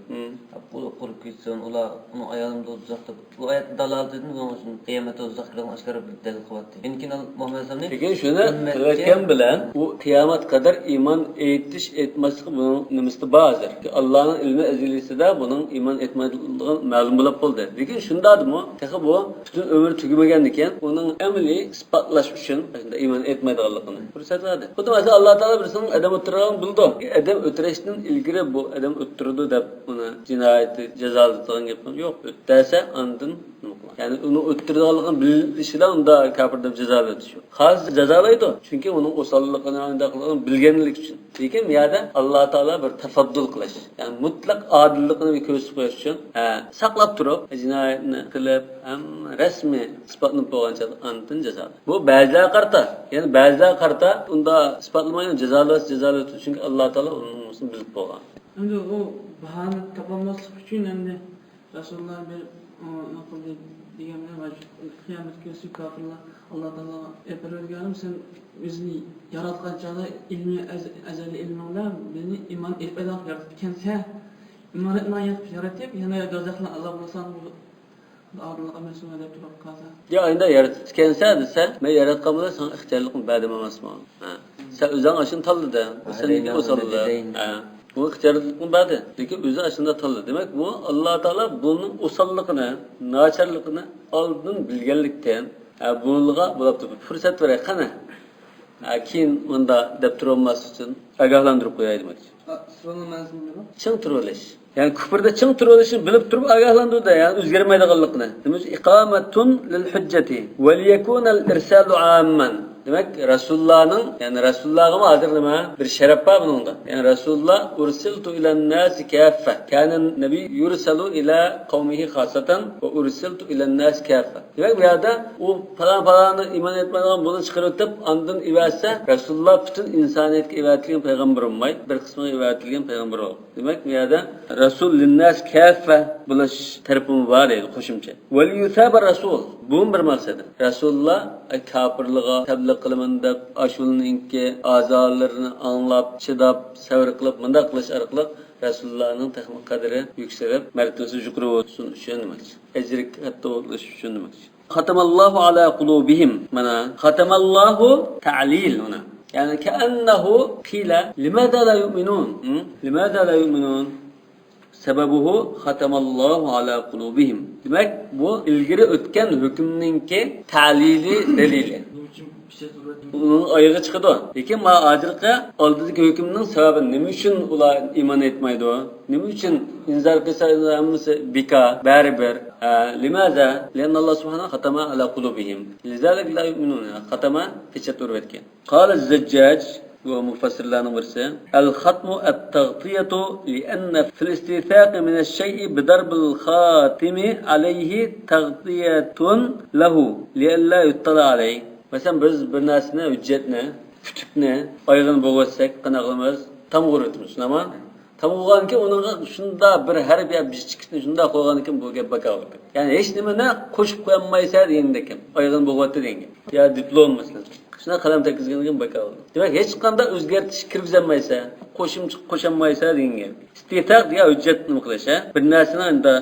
قولى قۇرۇپ كەتسۇن، ئۇلار، ئۇنىڭ ئايالىمۇ دوزاختا، بۇ ئايەت دالالىتىدىن بۇنىڭ ئۈچۈن قىيامەتتە دوزاخ كىرىدىغان ئاشكارا بىر دەلىل قىلىۋاتتى. لېكىن مۇھەممەد ئەلەيھىسسالامنى لېكىن شۇنى ئۈممەتكە قىلىۋەتكەن بىلەن ئۇ قىيامەتكە قەدەر ئىمان ئېيتىش، ئېيتماسلىقى بۇنىڭ نېمىسىدە بار ھازىر. ئاللانىڭ ئىلمى ئەزەلىيسىدە بۇنىڭ ئىمان ئېيتمايدىغانلىقى مەلۇم بولۇپ بولدى. لېكىن شۇنداقتىمۇ تېخى بۇ پۈتۈن ئۆمرى تۈگىمىگەندىكىن، ئۇنىڭ ئەمەلىي ئىسپاتلاش ئۈچۈن ئىمان ئېيتمايدىغانلىقىنى پۇرسەت بەردى. خۇددى مەسىلەن، ئاللا تائالا بىرسىنىڭ ئادەم ئۆلتۈرىدىغانلىقىنى بىلىدۇ. ئادەم ئۆلتۈرۈشتىن ئىلگىرى بۇ ئادەم ئۆلتۈرىدۇ دەپ ئۇنى جىنايىتى جازالىتىدىغان گەپ يوق. ئۆلتۈرسە ئاندىن نېمە قىلغان؟ يەنى ئۇنى ئۆلتۈرىدىغانلىقىنى بىلىشىلا ئۇندا كاپىر دەپ جازالايدۇ شۇ. خاس جازالايدۇ. چۈنكى ئۇنىڭ ئوساللىقىنى، ئانداقلىقىنى بىلگەنلىك ئۈچۈن. لېكىن بۇ يەردە ئاللا تائالا بىر تەفەددۇل قىلىش، يەنى مۇتلەق ئادىللىقىنى بىر كۆرسىتىپ قويۇش ئۈچۈن، ھە، ساقلاپ تۇرۇپ، جىنايەتنى قىلىپ، ھەم رەسمىي ئىسپاتلىنىپ بولغان چاغدا ئاندىن جازالايدۇ. بۇ بەزىلەرگە قارىتا، يەنى بەزىلەرگە قارىتا ئۇندا ئىسپاتلىماي جازالاش، جازالاش، چۈنكى ئاللا تائالا ئۇنىڭ بىلىپ بولغان. ئەمدى ئۇ باھانە تاپالماسلىق ئۈچۈن ئەمدى رەسۇلۇللا بىر، ئۇ، نېمە قىلدى دېگەن بىلەن، قىيامەت كۈنى كاپىرلار ئاللا تائالاغا: «ئەي پەرۋەردىگارىم، سەن ئۆزىنى ياراتقان چاغدا ئىلمى ئەز-، ئەزەلىي ئىلمىڭ بىلەن بىزنى ئىمان ئېيتمايدىغان قىلىپ ياراتقانسەن. ئىمان ئېيتمايدىغان قىلىپ يارىتىپ، يەنە دوزاخنى ئاللا بولساڭ، بۇ ئادىللىق ئەمەسمۇ؟» دەپ تۇرۇپ قالسا. يا ئەمدى يارىتىپتىكەنسەن دېسە، مەن ياراتقان بىلەن ساڭا ئىختىيارلىقنى بەردىم ئەمەسمۇ؟ ھە. سەن ئۆزۈڭ ئاشۇنى تاللىدىڭ. سەن ئالەينا ئوساللىدىڭ. ھە. ئۇ ئىختىيارلىقنى بەردى. لېكىن ئۆزى ئاشۇنداق تاللىدى. دېمەك، بۇ ئاللا تائالا بۇنىڭ ئوساللىقىنى، ناچارلىقىنى ئالدىن بىلگەنلىكتىن، ھە، بۇنىڭغا بولاپتۇ، بىر پۇرسەت بېرەي، قېنى. ھە، كېيىن مۇندا دەپ تۇرۇۋالماسلىق ئۈچۈن ئاگاھلاندۇرۇپ قوياي دېمەكچى. ئا، سورۇننىڭ مەنىسى نېمە؟ چىڭ تۇرۇۋېلىش. يەنى كۈپۈردە چىڭ تۇرۇۋېلىشنى بىلىپ تۇرۇپ ئاگاھلاندۇرىدۇ، يەنى ئۆزگەرمەيدىغانلىقىنى. نېمە ئۈچۈن؟ إقامة للحجة وليكون الإرسال عاما. دېمەك، رەسۇلۇللانىڭ، يەنى رەسۇلۇللاغىمۇ ھازىر نېمە؟ بىر شەرەپ بار بۇنىڭدا. يەنى رەسۇلۇللا: أرسلت إلى الناس كافة. كان النبي يرسل إلى قومه خاصة وأرسلت إلى الناس كافة. دېمەك، بۇ يەردە ئۇ پالان-پالاننى ئىمان ئېيتمايدىغان بۇنى چىقىرىۋېتىپ، ئاندىن ئىبەرسە، رەسۇلۇللا پۈتۈن ئىنسانىيەتكە ئەۋەتىلگەن پەيغەمبەر بولماي، بىر قىسمىغا ئەۋەتىلگەن پەيغەمبەر بولغان. دېمەك، بۇ يەردە رەسۇل لىنناس كاففە بولۇش تەرىپىمۇ بار دەيدۇ، قوشۇمچە. وليثاب الرسول، بۇمۇ بىر مەقسەت. رەسۇلۇللا، ئەي، كاپىرلىغا تەبلىغ قىلىمەن دەپ، ئاشۇلىنىڭكى ئازارلىرىنى ئاڭلاپ، چىداپ، سەۋر قىلىپ، مۇنداق قىلىش ئارقىلىق رەسۇلۇللانىڭ تېخىمۇ قەدرى يۈكسىلىپ، مەرتىۋىسى يۇقىرى بولسۇن ئۈچۈن دېمەكچى. ئەجرى كاتتا بولۇش ئۈچۈن دېمەكچى. ختم الله على قلوبهم. مانا، ختم الله تعليل مانا. يەنى كأنه قيل: لماذا لا يؤمنون؟ م? لماذا لا يؤمنون؟ سببه ختم الله على قلوبهم. دېمەك، بۇ ئىلگىرى ئۆتكەن ھۆكۈمنىڭكى تەلىلى، دەلىلى. ئۇنىڭ ئايىغى چىقىدۇ. لېكىن ما ھازىرقى ئالدىدىكى ھۆكۈمنىڭ سەۋەبى نېمە ئۈچۈن ئۇلار ئىمان ئېيتمايدۇ؟ نېمە ئۈچۈن ئىنزار قىلسا ھەممىسى بىكار، بەرىبىر؟ ھە، لماذا؟ لأن الله سبحانه ختم على قلوبهم. لذلك لا يؤمنون. ختم، پېچەت ئۇرۇۋەتكەن. قال الزجاج، بۇ مۇفەسسىرلەرنىڭ بىرسى. الختم التغطية لأن في الاستيثاق من الشيء بضرب الخاتم عليه تغطية له لئلا يطلع عليه. مەسىلەن، بىز بىر نەرسىنى، ھۆججەتنى، پۈتۈكنى ئايىغىنى بوغۇۋەتسەك، قانداق قىلىمىز؟ تامغا ئۇرۇۋېتىمىز، شۇنداقمۇ؟ تامغا ئۇرغاندىن كېيىن ئۇنىڭغا شۇنداق بىر ھەرپ يا بىر چېكىتنى شۇنداق قويغاندىن كېيىن بۇ گەپ بىكار بولىدۇ. يەنى ھېچ نېمىنى قوشۇپ قويالمايسەن دېگەندەك گەپ. ئايىغىنى بوغۇۋەتتى دېگەن گەپ. يا دىپلوم مەسىلەن. شۇنداق قەلەم تەگكۈزگەندىن كېيىن بىكار بولىدۇ. دېمەك، ھېچقانداق ئۆزگەرتىش كىرگۈزەلمەيسەن، قوشۇمچە قوشالمايسەن دېگەن گەپ. ئىستىتاق دېگەن ھۆججەت نېمە قىلىش، ھە؟ بىر نەرسىنى ئەمدى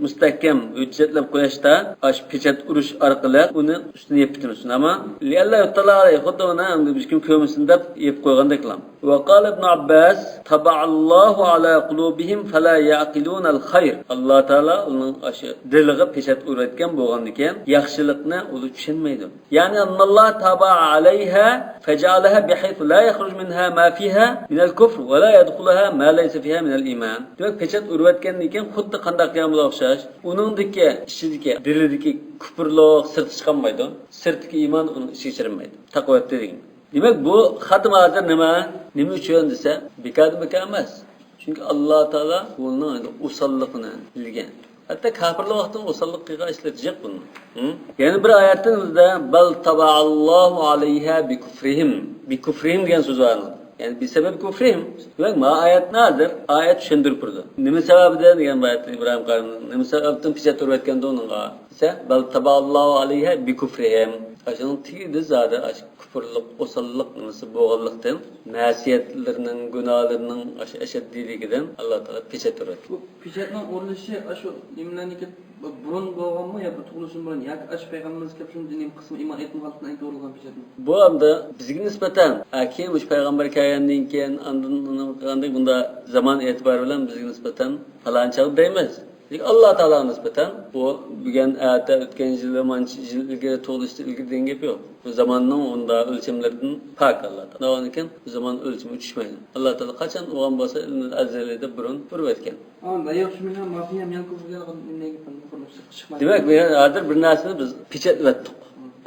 مۇستەھكەم ھۆججەتلەپ قويۇشتا، ئاشۇ پېچەت ئۇرۇش ئارقىلىق ئۇنى ئۈستىنى يېپىپ كېتىمىز، شۇنداقمۇ؟ لئلا يطلع عليه، خۇددى ئۇنى ئەمدى ھېچكىم كۆرمىسۇن دەپ يېپىپ قويغاندەكلا. وقال ابن عباس: طبع الله على قلوبهم فلا يعقلون الخير. ئاللا تائالا ئۇنىڭ ئاشۇ دىلىغا پېچەت ئۇرۇۋەتكەن بولغاندىكىن، ياخشىلىقنى ئۇلار چۈشەنمەيدۇ. يەنى أن الله طبع عليها فجعلها بحيث لا يخرج منها ما فيها من الكفر ولا يدخلها ما ليس فيها من الإيمان. دېمەك، پېچەت ئۇرۇۋەتكەندىن كېيىن خۇددى قانداق قىلغان بولغان ئوخشاش، ئۇنىڭدىكى، ئىچىدىكى، دىلىدىكى كۇپۇرلۇق سىرتقا چىقالمايدۇ، سىرتتىكى ئىمان ئۇنىڭ ئىچىگە كىرمەيدۇ. تاقىۋەتتى دېگەن. دېمەك، بۇ خاتىمە ھازىر نېمە؟ نېمە ئۈچۈن دېسە، بىكاردىن بىكار ئەمەس. چۈنكى ئاللا تائالا ئۇنىڭ ئەمدى ئوساللىقىنى بىلگەن. ھەتتا كاپىرلار ۋاقتىدا ئوساللىق قىلغان ئىشلىرى جىق بۇنىڭ. ھە؟ يەنە بىر ئايەتتىن بىزدە بل طبع الله عليها بكفرهم. بكفرهم دېگەن سۆز بار. يەنى بسبب كفرهم. دېمەك، ما ئايەتنى ھازىر ئايەت چۈشەندۈرۈپ بېرىدۇ. نېمە سەۋەبىدىن دېگەن بۇ ئايەتتە ئىبراھىم قارىنىڭ نېمە سەۋەبتىن پېچەت ئۇرۇۋەتكەندۇ ئۇنىڭغا؟ دېسە، بەل تەبەئەللاھۇ ئەلەيھا بىكۇفرىھىم. ئاشۇنىڭ تېگىدە زادى ئاشۇ كۇپۇرلۇق، ئوساللىق نېمىسى بولغانلىقتىن، مەسىيەتلىرىنىڭ، گۇناھلىرىنىڭ ئاشۇ ئەشەددىيلىكىدىن ئاللا تائالا پېچەت ئۇرۇۋەتكەن. بۇ پېچەتنىڭ ئۇرۇلۇشى ئاشۇ نېمىلەرنىڭكى بۇرۇن بولغانمۇ يا بۇ تۇغۇلۇشتىن بۇرۇن ياكى ئاشۇ پەيغەمبىرىمىز كەپ شۇ دىنىي قىسمى ئىمان ئېيتمىغانلىقتىن ئەينى ئۇرۇلغان پېچەتمۇ؟ بۇ ئەمدى بىزگە نىسبەتەن، ئە، كېيىن مۇشۇ پەيغەمبەر كەلگەندىن كېيىن ئاندىن نېمە قىلغاندەك بۇندا زامان ئېتىبارى بىلەن بىزگە نىسبەتەن پالانچاغ دەيمىز. لېكىن ئاللا تائالاغا نىسبەتەن بۇ بۈگۈن، ئەتە، ئۆتكەن يىل، مانچە يىل ئىلگىرى، تۇغۇلۇشتىن ئىلگىرى دېگەن گەپ يوق. بۇ زاماننىڭ ئۇنداق ئۆلچەملىرىدىن پاك ئاللا تائالا. ئۇنىڭدىن كېيىن بۇ زامان ئۆلچىمى چۈشمەيدۇ. ئاللا تائالا قاچان ئۇرغان بولسا، ئىلمۇل ئەزەلىيدە بۇرۇن ئۇرۇۋەتكەن. ئا، لا يخرج منها ما فيها من الكفر دېگەن نېمىگە چىقمايدۇ؟ دېمەك، بۇ يەردە ھازىر بىر نەرسىنى بىز پېچەتلەتتۇق.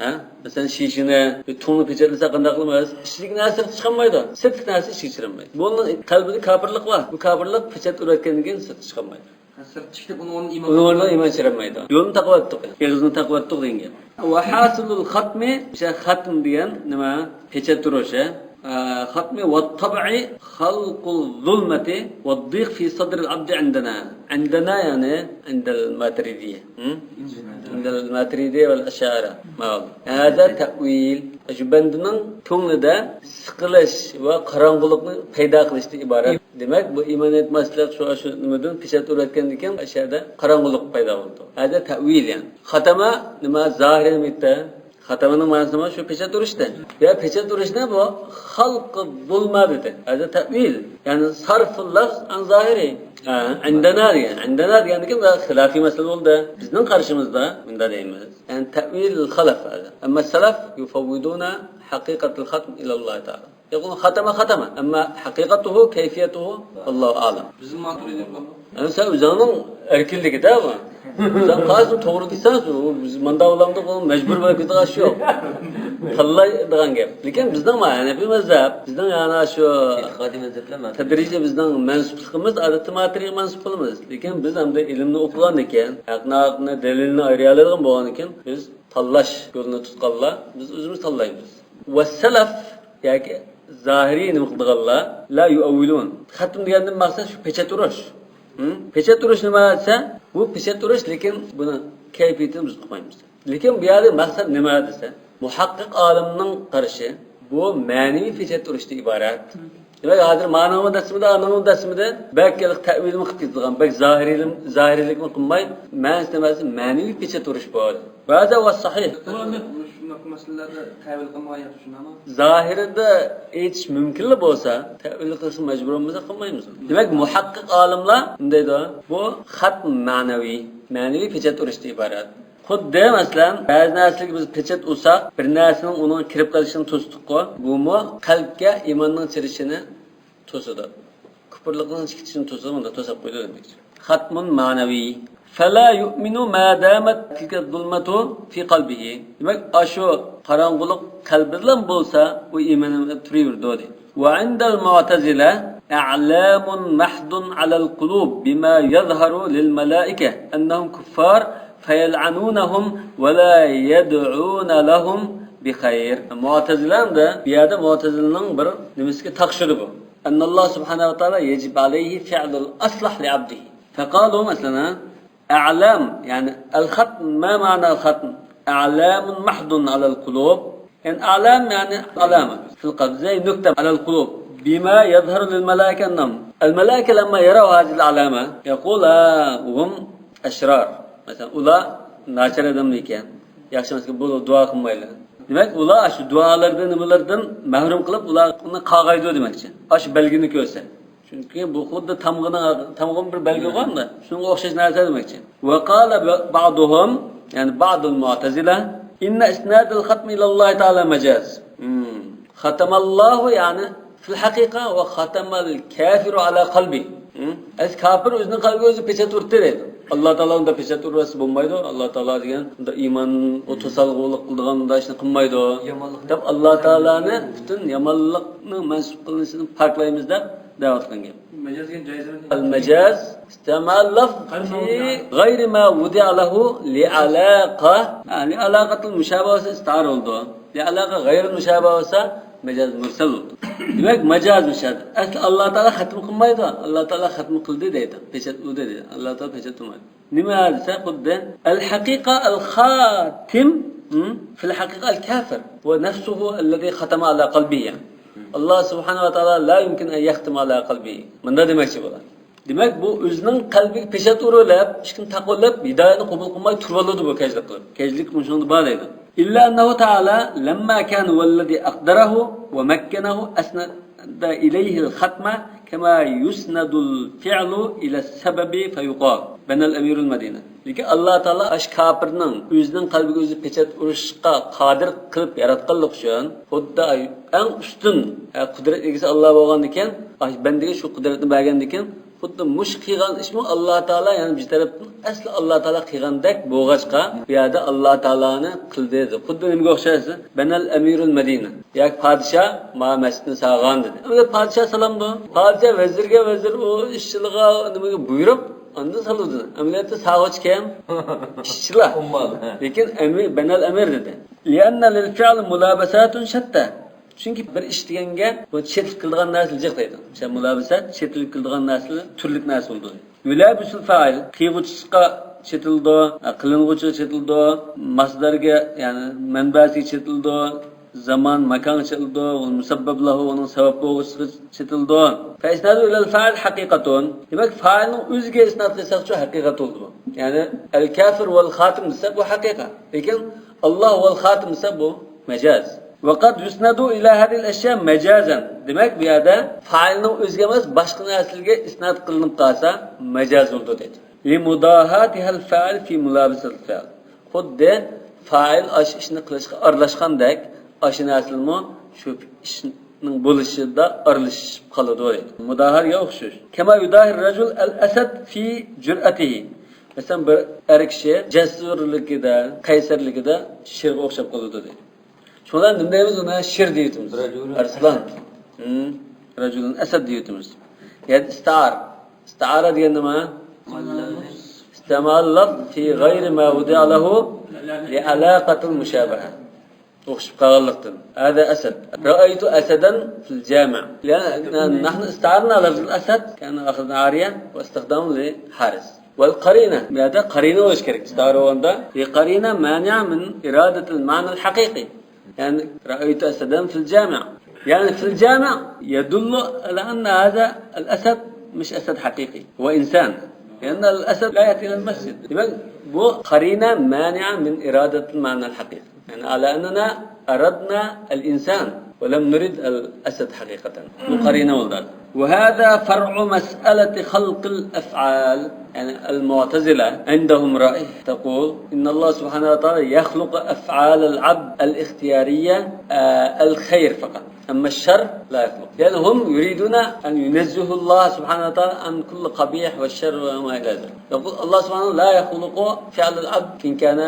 ھە؟ مەسىلەن، شىشىنى، بىر تۇڭنى پېچەتلىسەك قانداق قىلىمىز؟ ئىچىدىكى نەرسە سىرتقا چىقالمايدۇ. سىرتتىكى نەرسە ئىچىگە چىقالمايدۇ. بۇنىڭ قەلبىدە كاپىرلىق بار. بۇ كاپىرلىق پېچەت ئۇرۇۋەتكەندىن كېيىن سىرتقا چىقالمايدۇ. ھە، سىرتقا چىقىپ ئۇنىڭ ئورنىدا ئىمان ئۇنىڭ ئورنىدا ئىمان چىقالمايدۇ. يولنى تاقىۋەتتۇق. ئېغىزنى تاقىۋەتتۇق دېگەن گەپ. وحاصل الختم، ئىشە، ختم دېگەن نېمە؟ پېچەت ئۇرۇش، ھە؟ ئە، ختم والطبع خلق الظلمة والضيق في صدر العبد عندنا. عندنا يەنى عند الماتريدية. ھە؟ عند الماتريدية والأشاعرة. ماۋۇ. هذا تأويل. شۇ بەندىنىڭ كۆڭلىدە سىقىلىش ۋە قاراڭغۇلۇقنى پەيدا قىلىشتىن ئىبارەت. دېمەك، بۇ ئىمان ئېيتماسلىق شۇ، شۇ نېمىدىن پېچەت ئۇرۇۋەتكەندىن كېيىن ئاشۇ يەردە قاراڭغۇلۇق پەيدا بولىدۇ. هذا تأويل يەنى. ختم نېمە؟ زاھىرىي مىتتا. ختمنىڭ مەنىسى نېمە؟ شۇ پېچەت ئۇرۇشتا. يا پېچەت ئۇرۇشنى بۇ خلق الظلمة دېدى. هذا تأويل. يەنى صرف اللفظ عن ظاهره. ھە، عندنا دېگەن. عندنا دېگەندىكىن بۇ خىلاپىي مەسىلە بولدى. بىزنىڭ قارىشىمىزدا مۇنداق دەيمىز. يەنى تأويل الخلف هذا. أما السلف يفوضون حقيقة الختم إلى الله تعالى. يقول ختم ختم، أما حقيقته، كيفيته، والله أعلم. بىزنىڭ ماتۇرىدىيە بولىدۇ. ئەمما سەن ئۆزۈڭنىڭ ئەركىنلىكىدە بۇ. سەن قايسىنى توغرا دېسەڭ، ئۇ بىز ماندا بولامدۇق، ئۇ مەجبۇر بولۇپ كېتىدىغان ئىش يوق. تاللايدىغان گەپ. لېكىن بىزنىڭ مانا ھەنەپىي مەزھەپ، بىزنىڭ يەنە شۇ ئېتىقادىي مەزھەپلەر مەن. تەدرىجىي بىزنىڭ مەنسۇپلۇقىمىز ئادەتتە ماتۇرىدىيەگە مەنسۇپ بولىمىز. لېكىن بىز ئەمدى ئىلىمنى ئوقۇغاندىكىن، ھەقنى، ھەقنى، دەلىلنى ئايرىيالايدىغان بولغاندىكىن، بىز تاللاش يولىنى تۇتقانلار، بىز ئۆزىمىز تاللايمىز. والسلف ياكى زاھىرىي نېمە قىلىدىغانلار، لا يؤولون. ختم دېگەندىن مەقسەت شۇ پېچەت ئۇرۇش. ھە؟ پېچەت ئۇرۇش نېمە دېسە، بۇ پېچەت ئۇرۇش، لېكىن بۇنىڭ كەيپىيىتىنى بىز ئۇقمايمىز. لېكىن بۇ يەردە مەقسەت نېمە دېسە، مۇھەققىق ئالىمنىڭ قارىشى، بۇ مەنىۋى پېچەت ئۇرۇشتىن ئىبارەت. دېمەك، ھازىر مانىڭمۇ دەسمىدە، ئانىڭمۇ دەسمىدە، بەك ھېلىقى تەئۋىلمۇ قىلىپ كېتىدىغان، بەك زاھىرىيلىم-، زاھىرىيلىكمۇ قىلماي، مەنىسى نېمە دېسە، مەنىۋى پېچەت ئۇرۇش بۇ. ۋەھازا ۋەسسەھىھ. بۇ ئەمدى شۇنداق مەسىلىلەردە تەۋىل قىلمىغان ياخشى، شۇنداقمۇ؟ زاھىرىدا ئېيتىش مۇمكىنلا بولسا، تەۋىل قىلىشقا مەجبۇر بولمىسا قىلمايمىز. دېمەك، مۇھەققىق ئالىملار نېمە دەيدۇ؟ بۇ خەت مەنەۋى، مەنىۋى پېچەت ئۇرۇشتىن ئىبارەت. خۇددى، مەسىلەن، بەزى نەرسىلەرگە بىز پېچەت ئۇرساق، بىر نەرسىنىڭ ئۇنىڭغا كىرىپ قېلىشىنى توسىدۇققۇ، بۇمۇ قەلبكە ئىماننىڭ چىرىشىنى توسىدۇ. كۇپۇرلۇقنىڭ چېكىتىشىنى توسىدۇ، مۇنداق توساپ قويىدۇ دېمەكچى. ختم معنوي. فلا يؤمن ما دامت تلك الظلمة في قلبه. دېمەك، ئاشۇ قاراڭغۇلۇق قەلبىدىلا بولسا، ئۇ ئىمان تۇرۇۋېرىدۇ، دەيدۇ. وعند المعتزلة أعلام محض على القلوب بما يظهر للملائكة أنهم كفار فيلعنونهم ولا يدعون لهم بخير. مۇئتەزىلە ئەمدى بۇ يەردە مۇئتەزىلىنىڭ بىر نېمىسىگە تاقىشىدۇ بۇ. أن الله سبحانه وتعالى يجب عليه فعل الأصلح لعبده. فقالوا، مەسىلەن، أعلام، يەنى الختم، ما معنى الختم؟ أعلام محض على القلوب. يەنى ئەلام، يەنى ئەلامە. في القلب، زي نكتة على القلوب. بما يظهر للملائكة أنهم، الملائكة لما يروا هذه العلامة يقول، ها هم أشرار. مەسىلەن، ئۇلار ناچار ئادەملەر ئىكەن. ياخشى ئەمەس ئىكەن، بۇ دۇئا قىلمايلى. دېمەك، ئۇلار ئاشۇ دۇئالاردىن، نېمىلەردىن مەھرۇم قىلىپ، ئۇلارنى قاغايدۇ دېمەكچى. ئاشۇ بەلگىنى كۆرسە. چۈنكى بۇ خۇددى تامغىنىڭ، تامغىمۇ بىر بەلگە قويغاندا، شۇنىڭغا ئوخشاش نەرسە دېمەكچى. وقال بعضهم، يەنى بعض المعتزلة، إن إسناد الختم إلى الله تعالى مجاز. ھىم. ختم الله، يەنى في الحقيقة، وختم الكافر على قلبه. ھىم. ئەس كاپىر ئۆزىنىڭ قەلبىگە ئۆزى پېچەت ئۇردى دەيدۇ. ئاللا تائالا ئۇنداق پېچەت ئۇرۇۋەتسە بولمايدۇ. ئاللا تائالا دېگەن ئۇنداق ئىمان، ئۇ توسالغۇلۇق قىلىدىغان ئۇنداق ئىشنى قىلمايدۇ. يامانلىقنى دەپ ئاللا تائالانى پۈتۈن يامانلىقنىڭ مەنسۇپ قىلىنىشىدىن پاكلايمىز دەپ دەۋاتقان گەپ. مەجاز دېگەن جايىز ئەمەس. المجاز استعمال لفظ في غير ما وضع له لعلاقة. ھە، لعلاقة المشابهة بولسا ئىستىئارە بولىدۇ. لعلاقة غير المشابهة بولسا مەجاز مۇرسەل بولىدۇ. دېمەك، مەجاز مۇشاھىدە. ئەسلى ئاللا تائالا خەتم قىلمايدۇ. ئاللا تائالا خەتم قىلدى دەيدۇ. پېچەت ئۇردى دەيدۇ. ئاللا تائالا پېچەت ئۇرمايدۇ. نېمە دېسە، خۇددى الحقيقة الخاتم، م، في الحقيقة الكافر ونفسه الذي ختم على قلبه. ئاللا سۇبھانەھۇ ۋە تائالا لا يمكن أن يختم على قلبه. مۇنداق دېمەكچى بولىدۇ. دېمەك، بۇ ئۆزىنىڭ قەلبىگە پېچەت ئۇرۇۋېلىپ، ئىشىكنى تاقىۋېلىپ، ھىدايەتنى قوبۇل قىلماي تۇرۇۋالىدۇ بۇ كەجلىك قىلىپ. كەجلىك مۇشۇنىڭدا بار دەيدۇ. إلا أنه تعالى لما كان هو الذي أقدره ومكنه أسند إليه الختم كما يسند الفعل إلى السبب فيقال بنى الأمير المدينة. لېكىن ئاللا تائالا ئاشۇ كاپىرنىڭ ئۆزىنىڭ قەلبىگە ئۆزى پېچەت ئۇرۇشقا قادىر قىلىپ ياراتقانلىقى ئۈچۈن، خۇددى ئەڭ ئۈستۈن، ئە، قۇدرەت ئىگىسى ئاللا بولغاندىكىن، ئاشۇ بەندىگە شۇ قۇدرەتنى بەرگەندىكىن، خۇددى مۇشۇ قىلغان ئىشمۇ ئاللا تائالا، يەنى بىر تەرەپتىن ئەسلى ئاللا تائالا قىلغاندەك بولغاچقا، بۇ يەردە ئاللا تائالانى قىلدى دېدى. خۇددى نېمىگە ئوخشايسىز؟ بەنەل ئەمىرۇل مەدىنە. ياكى پادىشاھ ما مەسچىتنى سالغان دېدى. ئەمدى پادىشاھ سالامدۇ؟ پادىشاھ ۋەزىرگە، ۋەزىر ئۇ ئىشچىلىغا نېمىگە بۇيرۇپ، ئاندىن سالىدۇ. ئەمەلىيەتتە سالغۇچى كىم؟ ئىشچىلار. ئۇممال. لېكىن ئەمىر، بەنەل ئەمىر دېدى. لأن للفعل ملابسات شتى. چۈنكى بىر ئىش دېگەنگە بۇ چېتىلىپ كېلىدىغان نەرسىلەر جىق دەيدۇ. مىسال، مۇلابىسەت، چېتىلىپ كېلىدىغان نەرسىلەر تۈرلۈك نەرسە بولىدۇ. يلابس الفاعل، قىلغۇچىسىغا چېتىلىدۇ، قىلىنغۇچىغا چېتىلىدۇ، ماسدارغا، يەنى مەنبەسىگە چېتىلىدۇ، زامان، ماكانغا چېتىلىدۇ، والمسبب له، ئۇنىڭ سەۋەب بولغۇچىسىغا چېتىلىدۇ. فإسناده إلى الفاعل حقيقة. دېمەك، فائىلنىڭ ئۆزىگە ئىسناد قىلساقچۇ ھەقىقەت بولىدۇ. يەنى، الكافر والخاتم دېسە، بۇ ھەقىقەت. لېكىن، ئاللا ۋەل خاتىم دېسە، بۇ مەجاز. وقد يسند إلى هذه الأشياء مجازا. دېمەك، بۇ يەردە فائىلنىڭ ئۆزىگە ئەمەس، باشقا نەرسىلەرگە ئىسناد قىلىنىپ قالسا، مەجاز بولىدۇ دەيدۇ. لمداهاتها الفاعل في ملابسة الفعل. خۇددى فائىل ئاشۇ ئىشنى قىلىشقا ئارىلاشقاندەك، ئاشۇ نەرسىلەرمۇ شۇ ئىشنىڭ بولۇشىدا ئارىلىشىپ قالىدۇ دەيدۇ. مۇداھاتقا ئوخشاش. كما يداهي الرجل الأسد في جرأته. مەسىلەن، بىر ئەر كىشى جەسۇرلۇقىدا، قەيسەرلىكىدە شىرغا ئوخشاپ قالىدۇ دەيدۇ. شۇڭا نېمە دەيمىز ئۇنى؟ شىر دەيۋېتىمىز. رەجۇلۇن ئەرسلان. ئەسەد. ھىم. رەجۇلۇن ئەسەد دەيۋېتىمىز. يەنى ئىستائارە. ئىستائارە دېگەن نېمە؟ ئىستەمەللەت في غير ما وضع له لعلاقة المشابهة. ئوخشىشىپ قالغانلىقتىن. هذا أسد. رأيت أسدا في الجامع. يعني، نحن استعرنا لفظ الأسد كأن أخذنا عارية واستخدام لحارس. والقرينة. بۇ يەردە قەرىنە بولۇشى كېرەك. ئىستائارە بولغاندا، لقرينة مانعة من إرادة المعنى الحقيقي. يعني، رأيت أسدا في الجامع. يعني، في الجامع يدل على أن هذا الأسد مش أسد حقيقي، هو إنسان. لأن الأسد لا يأتي إلى المسجد. دېمەك، بۇ قەرىنە مانىئە من ئىرادەتىل مەنەل ھەقىقىي. يعني، على أننا أردنا الإنسان ولم نرد الأسد حقيقة. بۇ قەرىنە بولدى. وهذا فرع مسألة خلق الأفعال. يعني، المعتزلة عندهم رأي تقول إن الله سبحانه وتعالى يخلق أفعال العبد الاختيارية، آه، الخير فقط. أما الشر لا يخلق. لأن هم يريدون أن ينزهوا الله سبحانه وتعالى عن كل قبيح والشر وما إلى ذلك. يقول الله سبحانه لا يخلق فعل العبد إن كان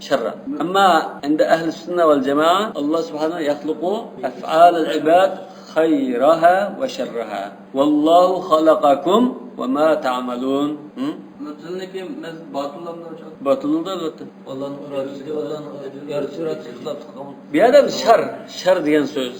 شرا. أما عند أهل السنة والجماعة، الله سبحانه يخلق أفعال العباد خيرها وشرها. والله خلقكم وما تعملون. ھىم؟ مۇتەزىلىنىڭكى مەز-، باتىللارمۇ شۇ. باتىللار ئەلۋەتتە. ئاللانىڭ ئىرادىسىگە، ئاللانىڭ يارىتىش ئىرادىسىگە خىلاپلىق قىلغان. بۇ يەردە شەر، شەر دېگەن سۆز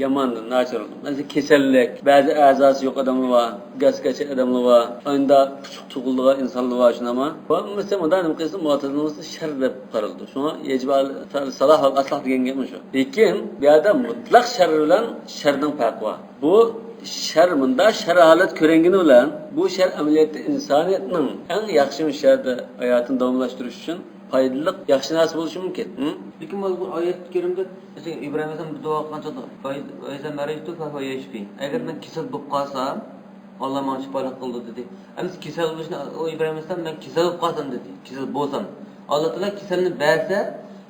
يامان، ناچار. مەسىلەن، كېسەللىك، بەزى ئەزاسى يوق ئادەملەر بار، گاس كەچكەن ئادەملەر بار، ئاينىدا پۇچۇق تۇغۇلىدىغان ئىنسانلار بار، شۇنداقمۇ؟ بۇ مەسىلەن، مۇنداق نېمە قىلسا، مۇتەزىلىنىڭ شەر دەپ قارىلىدۇ. شۇڭا يەجىب ئەل فەئل سالاھ ۋەل ئەسلاھ دېگەن گەپمۇ شۇ. لېكىن بۇ يەردە مۇتلەق شەر بىلەن شەرنىڭ پەرقى بار. بۇ شەر مۇنداق شەر ھالەت كۆرۈنگىنى بىلەن، بۇ شەر ئەمەلىيەتتە ئىنسانىيەتنىڭ ئەڭ ياخشى مۇشۇ يەردە ھاياتىنى داۋاملاشتۇرۇش ئۈچۈن پايدىلىق، ياخشى نەرسە بولۇشى مۇمكىن. ھىم؟ لېكىن مانا بۇ ئايەت كەرىمدە، مەسىلەن، ئىبراھىم ئەلەيھىسسالام بۇ دۇئا قىلغان چاغدا، فەئىزا مەرىزتۇ فەھۇۋە يەشفىن. ئەگەر مەن كېسەل بولۇپ قالسام، ئاللا ماڭا شىپالىق قىلىدۇ دېدى. ئەمدى كېسەل بولۇشنى، ئۇ ئىبراھىم ئەلەيھىسسالام، مەن كېسەل بولۇپ قالسام دېدى. كېسەل بولسام، ئاللا تائالا كېسەلنى بەرسە،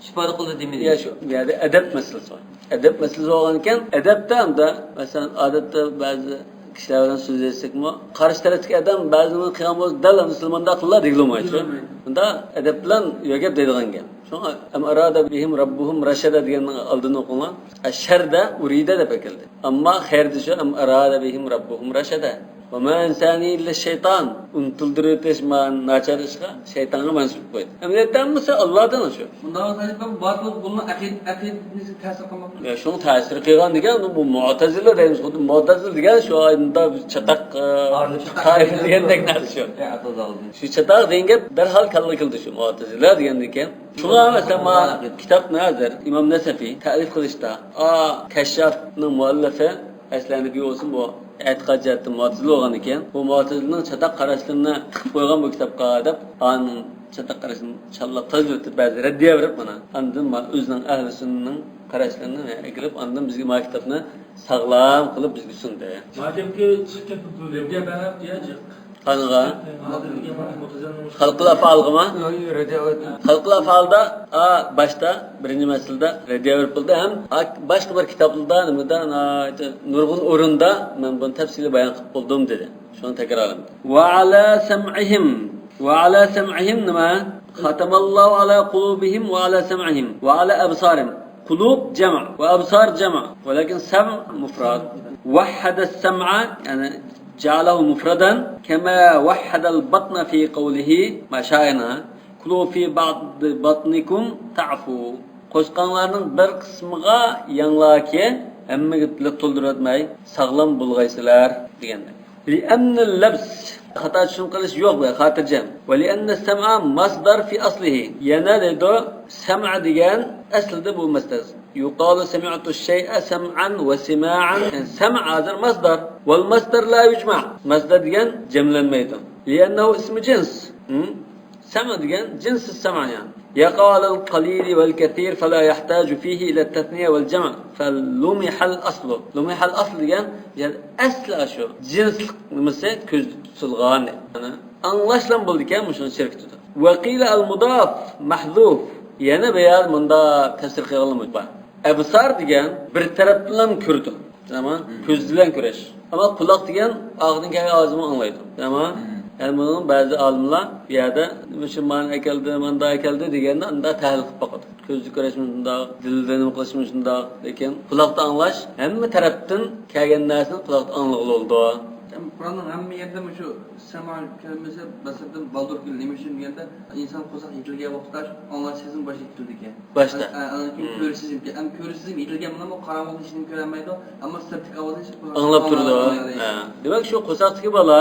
شىپالىق قىلىدۇ دېمىدى. يا، شۇ، بۇ يەردە ئەدەپ مەسىلىسى بار. ئەدەپ مەسىلىسى بولغانىكەن، ئەدەپتە ئەمدى، مەسىلەن، ئادەتتە بەزى كىشىلەر بىلەن سۆزلەشسەكمۇ، قارشى تەرەپتىكى ئادەم بەزى نېمىنى قىلغان بولسا، دەل ئەمدى سىلەر مۇنداق قىلىڭلار دېگىلى بولمايدۇ. بۇنداق ئەدەپ بىلەن يۆگەپ دەيدىغان گەپ. شۇڭا، ئەم ئارادە بىھىم رەببۇھۇم رەشەدە دېگەننىڭ ئالدىنى ئوقۇڭلار. ئە، شەردە ئۇرىدە دەپ ئەكەلدى. ئەمما خەيردە شۇ، ئەم ئارادە بىھىم رەببۇھۇم رەشەدە. وما ينساني إلا الشيطان. ئۇنتۇلدۇرۇۋېتىش مانا ناچار ئىشقا، شەيتانغا مەنسۇپ قويدى. ئەمەلىيەتتە ھەممىسى ئاللادىن شۇ. بۇنداق بولسا، بۇ باتىل، بۇنىڭ ئەقىدە-، ئەقىدىسىگە تەسىر قىلماقمۇ؟ يا، شۇنىڭ تەسىرى قىلغان دېگەن، بۇ مۇئتەزىلە دەيمىز خۇددى. مۇئتەزىلە دېگەن شۇ ئاينىدا بىر چاتاق، ئە، ئارىلىشىپ تائىپە دېگەندەك نەرسە شۇ. يا، ئاتىدالدىن. شۇ چاتاق دېگەن گەپ دەرھال كاللىغا كېلىدۇ شۇ مۇئتەزىلە دېگەندىكىن. شۇڭا مەسىلەن، ما كىتابنى ھازىر ئىمام نەسەفى تەئلىف قىلىشتا، ئا، كەششافنىڭ مۇئەللىپى ئەسلى ھەنەفىي بولسىمۇ، ئېتىقاد جەھەتتىن مۇئتەزىلە بولغان ئىكەن، بۇ مۇئتەزىلىنىڭ چاتاق قاراشلىرىنى تىقىپ قويغان بۇ كىتابقا دەپ، ئانىڭ چاتاق قارىشىنى چانلاپ تازىلىۋېتىپ، بەزى رەددىيە بېرىپ مانا. ئاندىن ما-، ئۆزىنىڭ ئەھلى سۈننىنىڭ قاراشلىرىنى ئەكىرىپ، ئاندىن بىزگە ما كىتابنى ساغلام قىلىپ بىزگە سۇندى. مادەمكى چىقىپ رەددىيە بەرمەپتۇ يا جىق. قانىغا؟ خەلقىل ئەفئالغىمۇ؟ خەلقىل ئەفئالدا، ئا، باشتا، بىرىنچى مەسىلىدە رەددىيە بېرىپ بولدى ھەم، ئا، باشقا بىر كىتابلاردا، نېمىدە، ناھايىتى نۇرغۇن ئورۇندا مەن بۇنى تەپسىلىي بايان قىلىپ بولدۇم دېدى. شۇنى تەكرارلىدىم. وعلى سمعهم. وعلى سمعهم نېمە؟ ختم الله على قلوبهم وعلى سمعهم وعلى أبصارهم. قلوب جمع وأبصار جمع، ولكن سمع مفرد. وحد السمع، يعني جعله مفردا، كما وحد البطن في قوله، ما شاءنا، كلوا في بعض بطنكم تعفوا. قوشاقلارنىڭ بىر قىسمىغا يەڭلاركى، ھەممىگە تولدۇرۇۋەتمەي، ساغلام بولغايسىلەر دېگەندەك. لأن اللبس، خاتا چۈشىنىپ قېلىش يوق، بۇ خاتىرجەم. ولأن السمع مصدر في أصله. يەنە دەيدۇ، سەمئ دېگەن ئەسلىدە بۇ مەسدەر. يقال سمعت الشيء سمعا وسماعا. يەنى سەمئ ھازىر مەسدەر. والمصدر لا يجمع. مەسدەر دېگەن جەملەنمەيدۇ. لأنه اسم جنس. ھە؟ سەمئ دېگەن جىنسى سەمئ يەنى. يقع على القليل والكثير فلا يحتاج فيه إلى التثنية والجمع فلمح الأصل. لمح الأصل دېگەن يەنى ئەسلى شۇ. جىنسلىق نېمىسى كۆزدە تۇتۇلغان. يەنى ئاڭلاشلام بولىدىكەن مۇشۇنى چىركىتىدۇ. وقيل المضاف محذوف. يەنە بۇ يەردە مۇنداق تەپسىر قىلغانلىرىمىز بار. ئەبسار دېگەن بىر تەرەپتىنلا كۆرىدۇ. تامام. مم. كۆز بىلەن كۆرۈش. ئەمما قۇلاق دېگەن ئارقىدىن كەلگەن ئاۋازنىمۇ ئاڭلايدۇ. تامام. مم. يەنى بۇنىڭ بەزى ئالىملار بۇ يەردە مۇشۇ مانا ئەكەلدى، ماندا ئەكەلدى دېگەندە ئۇنداق تەھلىل قىلىپ باقىدۇ. كۆزدە كۆرۈشمۇ شۇنداق، دىلدا نېمە قىلىشمۇ شۇنداق. لېكىن قۇلاقتا ئاڭلاش، ھەممە تەرەپتىن كەلگەن نەرسىنى قۇلاقتا ئاڭلىغىلى بولىدۇ. قۇرئاننىڭ ھەممە يېرىدە مۇشۇ سەمئ كەلمىسى بەسەردىن بالدۇر كېلىدۇ. نېمە ئۈچۈن دېگەندە، ئىنسان قورساق يېتىلگەن ۋاقىتتا ئاڭلاش سېزىمى باشقا يېتىلىدىكەن. باشتا. ئا-، ئا-، ئاندىن كېيىن مم. كۆرۈش سېزىمى. ئەمما كۆرۈش سېزىمى يېتىلگەن بىلەنمۇ قاراڭغۇلۇقتا ھېچنېمە كۆرەلمەيدۇ. ئەمما سىرتتىكى ئاۋازنى ھېس قىلىدۇ. ئاڭلاپ تۇرىدۇ. ھە. دېمەك، شۇ قورساقتىكى بالا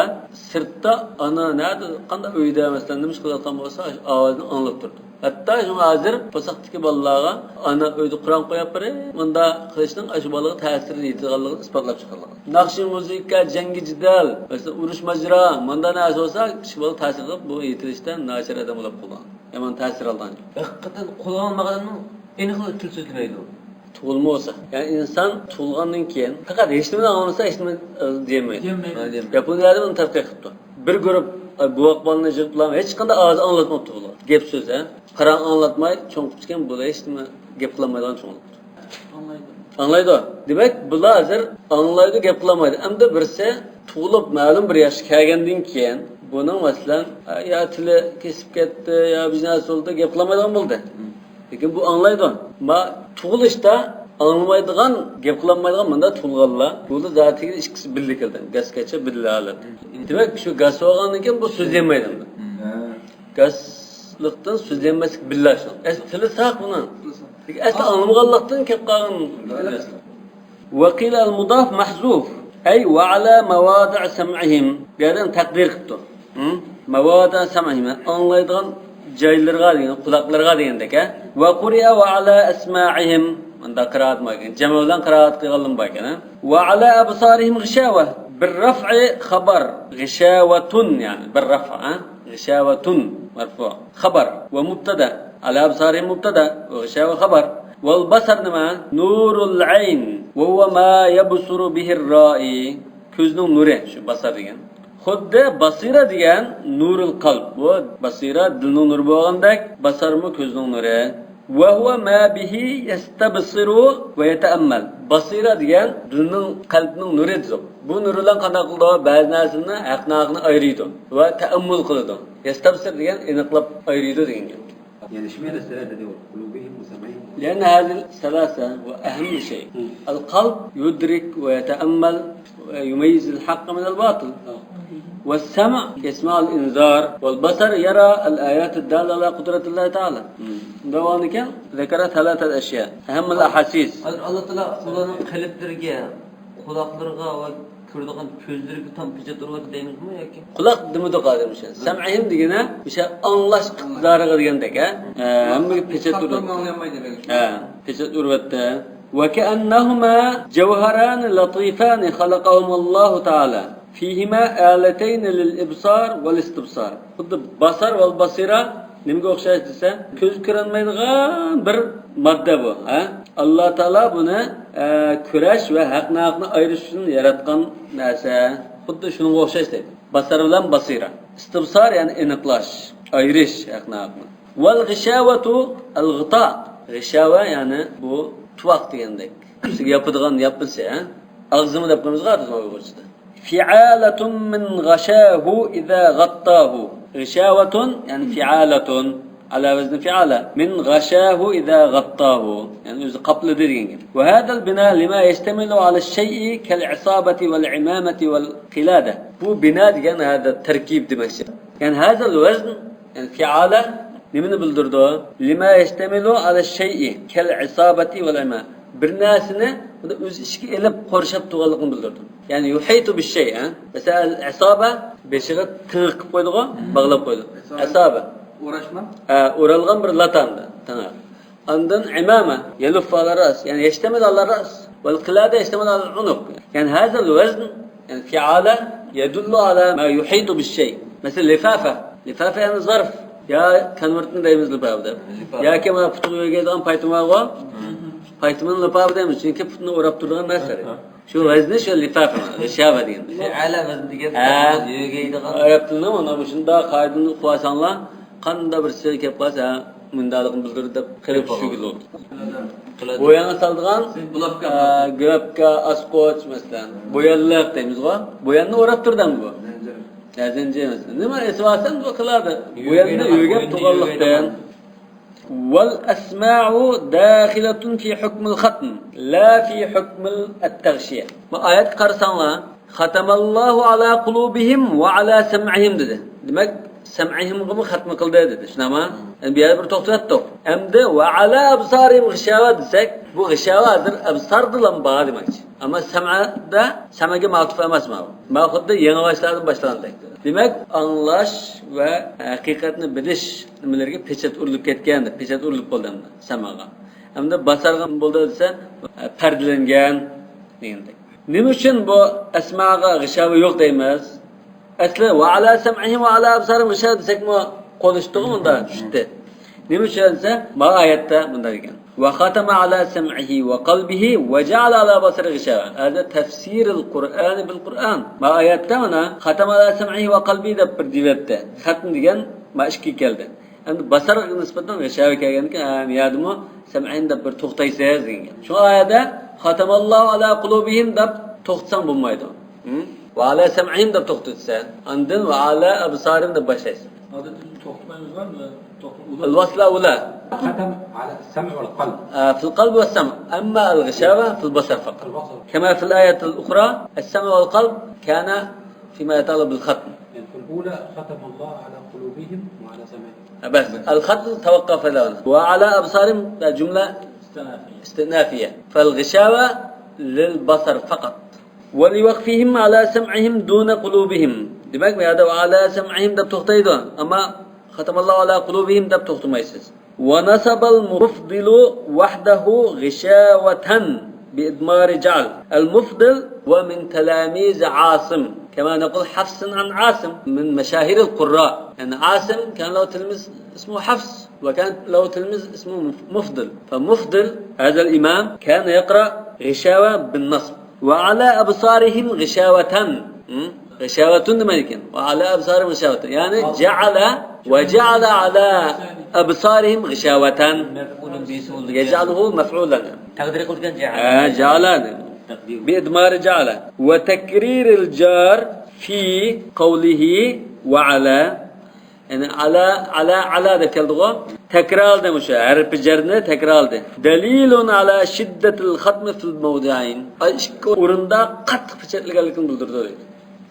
سىرتتا ئانا نەدە، قانداق ئۆيدە، مەسىلەن، نېمە ئىش قىلىۋاتقان بولسا، شۇ ئاۋازنى ئاڭلاپ تۇرىدۇ. ھەتتا شۇڭا ھازىر قورساقتىكى بالىلارغا ئانا ئۆيدە قۇرئان قويۇپ بېرىپ، مۇنداق قىلىشنىڭ ئاشۇ بالىغا تەسىرى يېتىدىغانلىقىنى ئىسپاتلاپ چىقارغان. ناخشا، مۇزىكا، جەڭگى جېدەل، مەسىلەن، ئۇرۇش ماجىرا، مۇنداق نەرسە بولسا، كىچىك بالا تەسىر قىلىپ، بۇ يېتىلىشتە ناچار ئادەم بولۇپ قالغان. يامان تەسىر ئالغان. ھەقىقەتەن قۇلىقى ئاڭلىمىغان ئادەمنىڭ ئېنىقلا تىل سۆزلىمەيدۇ. تۇغۇلما بولسا. يەنى ئىنسان تۇغۇلغاندىن كېيىن پەقەت ھېچنېمىنى ئاڭلىمىسا، ھېچنېمە، ئە، دېيەلمەيدۇ. دېيەلمەيدۇ. ھە، دېيەلمەيدۇ. ياپونىيەدە بۇنى تەتقىق قىپتۇ. بىر گۇرۇپ، ئە، بوۋاق بالىنى يىغىپلا ھېچقانداق ئاۋاز ئاڭلاتماپتۇ بۇلار. گەپ سۆز، ھە. پاراڭ ئاڭلاتماي چوڭ قىپتىكەن، بۇلار ھېچنېمە گەپ قىلالمايدىغان چوڭ بوپتۇ. ئاڭلايدۇ. ئاڭلايدۇ. دېمەك، بۇلار ھازىر ئاڭلايدۇ، گەپ قىلالمايدۇ. ئەمدى بىرسى تۇغۇلۇپ مەلۇم بىر ياشقا كەلگەندىن كېيىن، بۇنىڭ، مەسىلەن، يا تىلى كېسىپ كەتتى، يا بىر نەرسە بولدى، گەپ قىلالمايدىغان بولدى. مم. لېكىن بۇ ئاڭلايدۇ. ما تۇغۇلۇشتا ئاڭلىمايدىغان، گەپ قىلالمايدىغان مۇنداق تۇغۇلغانلار، بۇ زاتىگە ئىككىسى بىللە كەلدى. گاس كەچە بىللە ھالەتتە. مم. دېمەك، شۇ گاس بولغاندىن كېيىن بۇ سۆزلىيەلمەيدۇ. مم. گاسلىقتىن سۆزلىيەلمەسلىك بىللە شۇ. ئەسلى تىلى ساق بۇنىڭ. تىلى ساق. لېكىن ئەسلى ئاڭلىمىغانلىقتىن كېلىپ قالغان. بىللە. وقيل المضاف محذوف، أي وعلى مواضع سمعهم. بۇ يەردە تەقدىر قىپتۇ. ھە؟ مواضع سمعهم، ئاڭلايدىغان جايلىرىغا دېگەن، قۇلاقلىرىغا دېگەندەك، ھە؟ وقرئ وعلى أسماعهم. مۇنداق قىرائەت بار ئىكەن. جەمئى بىلەن قىرائەت قىلغانلىرىم بار ئىكەن، ھە؟ وعلى أبصارهم غشاوة. بالرفع خبر. غشاوة، يەنى بالرفع، ھە؟ غشاوة مرفوع. خبر ومبتدا. على أبصارهم مبتدا وغشاوة خبر. والبصر نېمە؟ نور العين وهو ما يبصر به الرائي. كۆزنىڭ نۇرى شۇ باسار دېگەن. خۇددى باسىرە دېگەن نۇرۇل قەلب. بۇ باسىرە دىلنىڭ نۇرى بولغاندەك، باسارمۇ كۆزنىڭ نۇرى. وهو ما به يستبصر ويتأمل. باسىرە دېگەن دىلنىڭ، قەلبنىڭ نۇرى دېدۇق. بۇ نۇر بىلەن قانداق قىلىدۇ؟ بەزى نەرسىنى، ھەق ناھەقنى ئايرىيدۇ ۋە تەئەممۇل قىلىدۇ. يەستەبسىر دېگەن ئېنىقلاپ ئايرىيدۇ دېگەن گەپ. يعني اشمعنى الثلاثة دول؟ قلوبهم وسمعهم و لأن هذه الثلاثة وأهم شيء. مم. القلب يدرك ويتأمل ويميز الحق من الباطل. آه. والسمع يسمع الإنذار، والبصر يرى الآيات الدالة على قدرة الله تعالى. داۋامىكەن، ذكر ثلاثة أشياء أهم الأحاسيس. ھازىر ئاللا تائالا ئۇلارنىڭ قەلبلىرىگە، قۇلاقلىرىغا ۋە كۆرىدىغان كۆزلىرىگە تام پېچەت ئۇرۇۋەتتى دەيمىزمۇ ياكى؟ قۇلاق دېمىدۇق ھازىر مۇشۇ. سەمئىھىم دېگىنى مۇشۇ ئاڭلاش ئىقتىدارىغا دېگەندەك، ھە؟ ھە، ھەممىگە پېچەت ئۇرۇۋەتتى. ھە، پېچەت ئۇرۇۋەتتى. وكأنهما جوهران لطيفان خلقهما الله تعالى فيهما آلتين للإبصار والاستبصار. خۇددى باسار ۋە باسىرا نېمىگە ئوخشاش دېسە، كۆز كۆرەلمەيدىغان بىر ماددا بۇ، ھە؟ ئاللا تائالا بۇنى، ئە، كۆرەش ۋە ھەق ناھەقنى ئايرىش ئۈچۈن ياراتقان نەرسە. خۇددى شۇنىڭغا ئوخشاش دەيدۇ. باسار بىلەن باسىرا. ئىستىبسار، يەنى ئېنىقلاش، ئايرىش ھەق ناھەقنى. والغشاوة الغطاء. غىشاۋە، يەنى بۇ تۇۋاق دېگەندەك. ئۈستىگە ياپىدىغان ياپمىسى، ھە؟ ئاغزىمۇ دەپ قويىمىزغۇ بىز ئۇيغۇرچىدا. فعالة من غشاه إذا غطاه. غشاوة، يەنى فعالة. على وزن فعالة. من غشاه إذا غطاه. يەنى ئۆزى قاپلىدى دېگەن گەپ. وهذا البناء لما يشتمل على الشيء كالعصابة والعمامة والقلادة. بۇ بىنا دېگەن ھازىر تەركىب دېمەكچى. يەنى هذا الوزن، يەنى فعالة نېمىنى بىلدۈرىدۇ؟ لما يشتمل على الشيء كالعصابة والعمامة. بىر نەرسىنى ئۆز ئىچىگە ئېلىپ قورشاپ تۇرغانلىقىنى بىلدۈرىدۇ. يەنى يحيط بالشيء، ھە؟ مەسىلەن، ئەسابە بېشىغا تېڭىق قىلىپ قويىدىغۇ، باغلاپ قويىدۇ. ئەسابە. ئوراشما؟ ھە، ئورالغان بىر لاتا ئەمدى، تېڭىق. ئاندىن ئىمامە، يەلۇففۇ ئالەر راس، يەنى يەشتەمىل ئالەر راس. ۋەل قىلادە يەشتەمىل ئالەل ئۇنۇق. يەنى ھازا ۋەزن، يەنى فىئالە، يەدۇللۇ ئالا ما يۇھىتۇ بىششەي. مەسىلەن، لىفافە. لىفافە يەنى زارف. يا كونۋېرتنى دەيمىز لىپافە دەپ. لىپافە. ياكى مانا پۇتىغا يۆگەيدىغان پايتىما بار. پايتىمىنى لىپافە دەيمىز، چۈنكى پۇتنى ئوراپ تۇرىدىغان نەرسە. شۇ ۋەزنى شۇ لىپافە، غىشاۋە دېگەن. فىئالە ۋەزن دېگەن ھە. يۆگەيدىغان. ئەرەب تىلىنى مانا مۇشۇنداق قائىدىنى ئۇقۇۋالساڭلار، قانداق بىر سىر كەپ قالسا، ھە، مۇنداقلىقنى بىلدۈرىدۇ دەپ قىلىپ چۈشۈرگىلى بولىدۇ. بويانغا سالىدىغان، ئە، گىرەپكا، ئاسقوچ، مەسىلەن. بويانلىق دەيمىزغۇ. بوياننى ئوراپ تۇرىدۇ بۇ. زەنجىر. ھە، زەنجىر مەسىلەن. نېمە ئېسىۋالسام بۇ قىلادۇ. بوياننى يۆگەپ تۇرغانلىقتىن. والأسماع داخلة في حكم الختم لا في حكم التغشية. بۇ ئايەتكە قارىساڭلار، ختم الله على قلوبهم وعلى سمعهم دېدى. دېمەك، سەمئىھىمغىمۇ خەتمە قىلدى دېدى. شۇنداقمۇ؟ ئەمدى بۇ يەردە بىر توختاپ كەتتۇق. ئەمدى وعلى أبصارهم غىشاۋە دېسەك، بۇ غىشاۋە ھازىر ئەبساردىلا بار دېمەكچى. ئەمما سەمئدە، سەمئگە مەتۇف ئەمەس ماۋۇ. ماۋۇ خۇددى يېڭىباشلاردىن باشلاندەك. دېمەك، ئاڭلاش ۋە ھەقىقەتنى بىلىش نېمىلىرىگە پېچەت ئۇرۇلۇپ كەتكەن دەپ، پېچەت ئۇرۇلۇپ بولدى ئەمدى سەمئغا. ئەمدى باسارغا بولدى دېسە، پەردىلەنگەن دېگەندەك. نېمە ئۈچۈن بۇ ئەسماغا غىشاۋە يوق دەيمىز؟ ئەسلى ۋە ئالا سەمئىھىم ۋە ئالا ئەبسارىھىم غىشاۋە دېسەكمۇ قولىشىدىغۇ مۇندا چۈشتى. نېمە ئۈچۈن دېسە، ما ئايەتتە مۇنداق دېگەن. وختم على سمعه وقلبه وجعل على بصره غشاوة. هذا تفسير القرآن بالقرآن. ما ئايەتتە مانا ختم على سمعه وقلبه دەپ بىر دېيىۋەتتى. خەتم دېگەن ما ئىككى كەلدى. ئەمدى باسارغا نىسبەتەن غىشاۋە كەلگەنكەن، ھە، يەردىمۇ سەمئىھىم دەپ بىر توختايسىز دېگەن. شۇ ئايەتتە ختم الله على قلوبهم دەپ توختىساڭ بولمايدۇ. ھە؟ ۋە ئالا سەمئىھىم دەپ توختىتىسەن. ئاندىن ۋە ئالا ئەبسارىھىم دەپ باشلايسەن. ئادەتتە توختىمايمىز، توختىمايمىز. الوصل أولى. ختم على السمع والقلب. آه، في القلب والسمع. أما الغشاوة في البصر فقط. البصر. كما في الآية الأخرى، السمع والقلب كان فيما يتعلق بالختم. يعني في الأولى ختم الله على قلوبهم وعلى سمعهم. بس، الختم توقف على هنا. وعلى أبصارهم جملة استئنافية. استئنافية. فالغشاوة للبصر فقط. ولوقفهم على سمعهم دون قلوبهم. دېمەك، بۇ يەردە ۋە ئالا سەمئىھىم دەپ توختايدۇ. ئەمما ختم الله على قلوبهم دەپ توختىمايسىز. ونصب المفضل وحده غشاوة بإضمار جعل. المفضل هو من تلاميذ عاصم. كما نقول حفص عن عاصم من مشاهير القراء. يعني عاصم كان له تلميذ اسمه حفص، وكان له تلميذ اسمه مفضل. فمفضل هذا الإمام كان يقرأ غشاوة بالنصب. وعلى أبصارهم غشاوة. م? غشاوة دېمەيدىكەن. وعلى أبصارهم غشاوة. يەنى جعل، وجعل على أبصارهم غشاوة. مەفئۇلۇن بىھىسى بولىدىكەن. يجعله مفعولا. تەقدىر قىلىدىكەن جەئەلە. ھە، جەئەلە. تەقدىر. بإضمار جعل. وتكرير الجار في قوله وعلى. يەنى ئالا، ئالا، ئالا دەپ كەلدىغۇ. تەكرارلىدى مۇشۇ ھەرپى جەرنى تەكرارلىدى. دليل على شدة الختم في الموضعين. ئىككى ئورۇندا قاتتىق پېچەتلىگەنلىكىنى بىلدۈرىدۇ.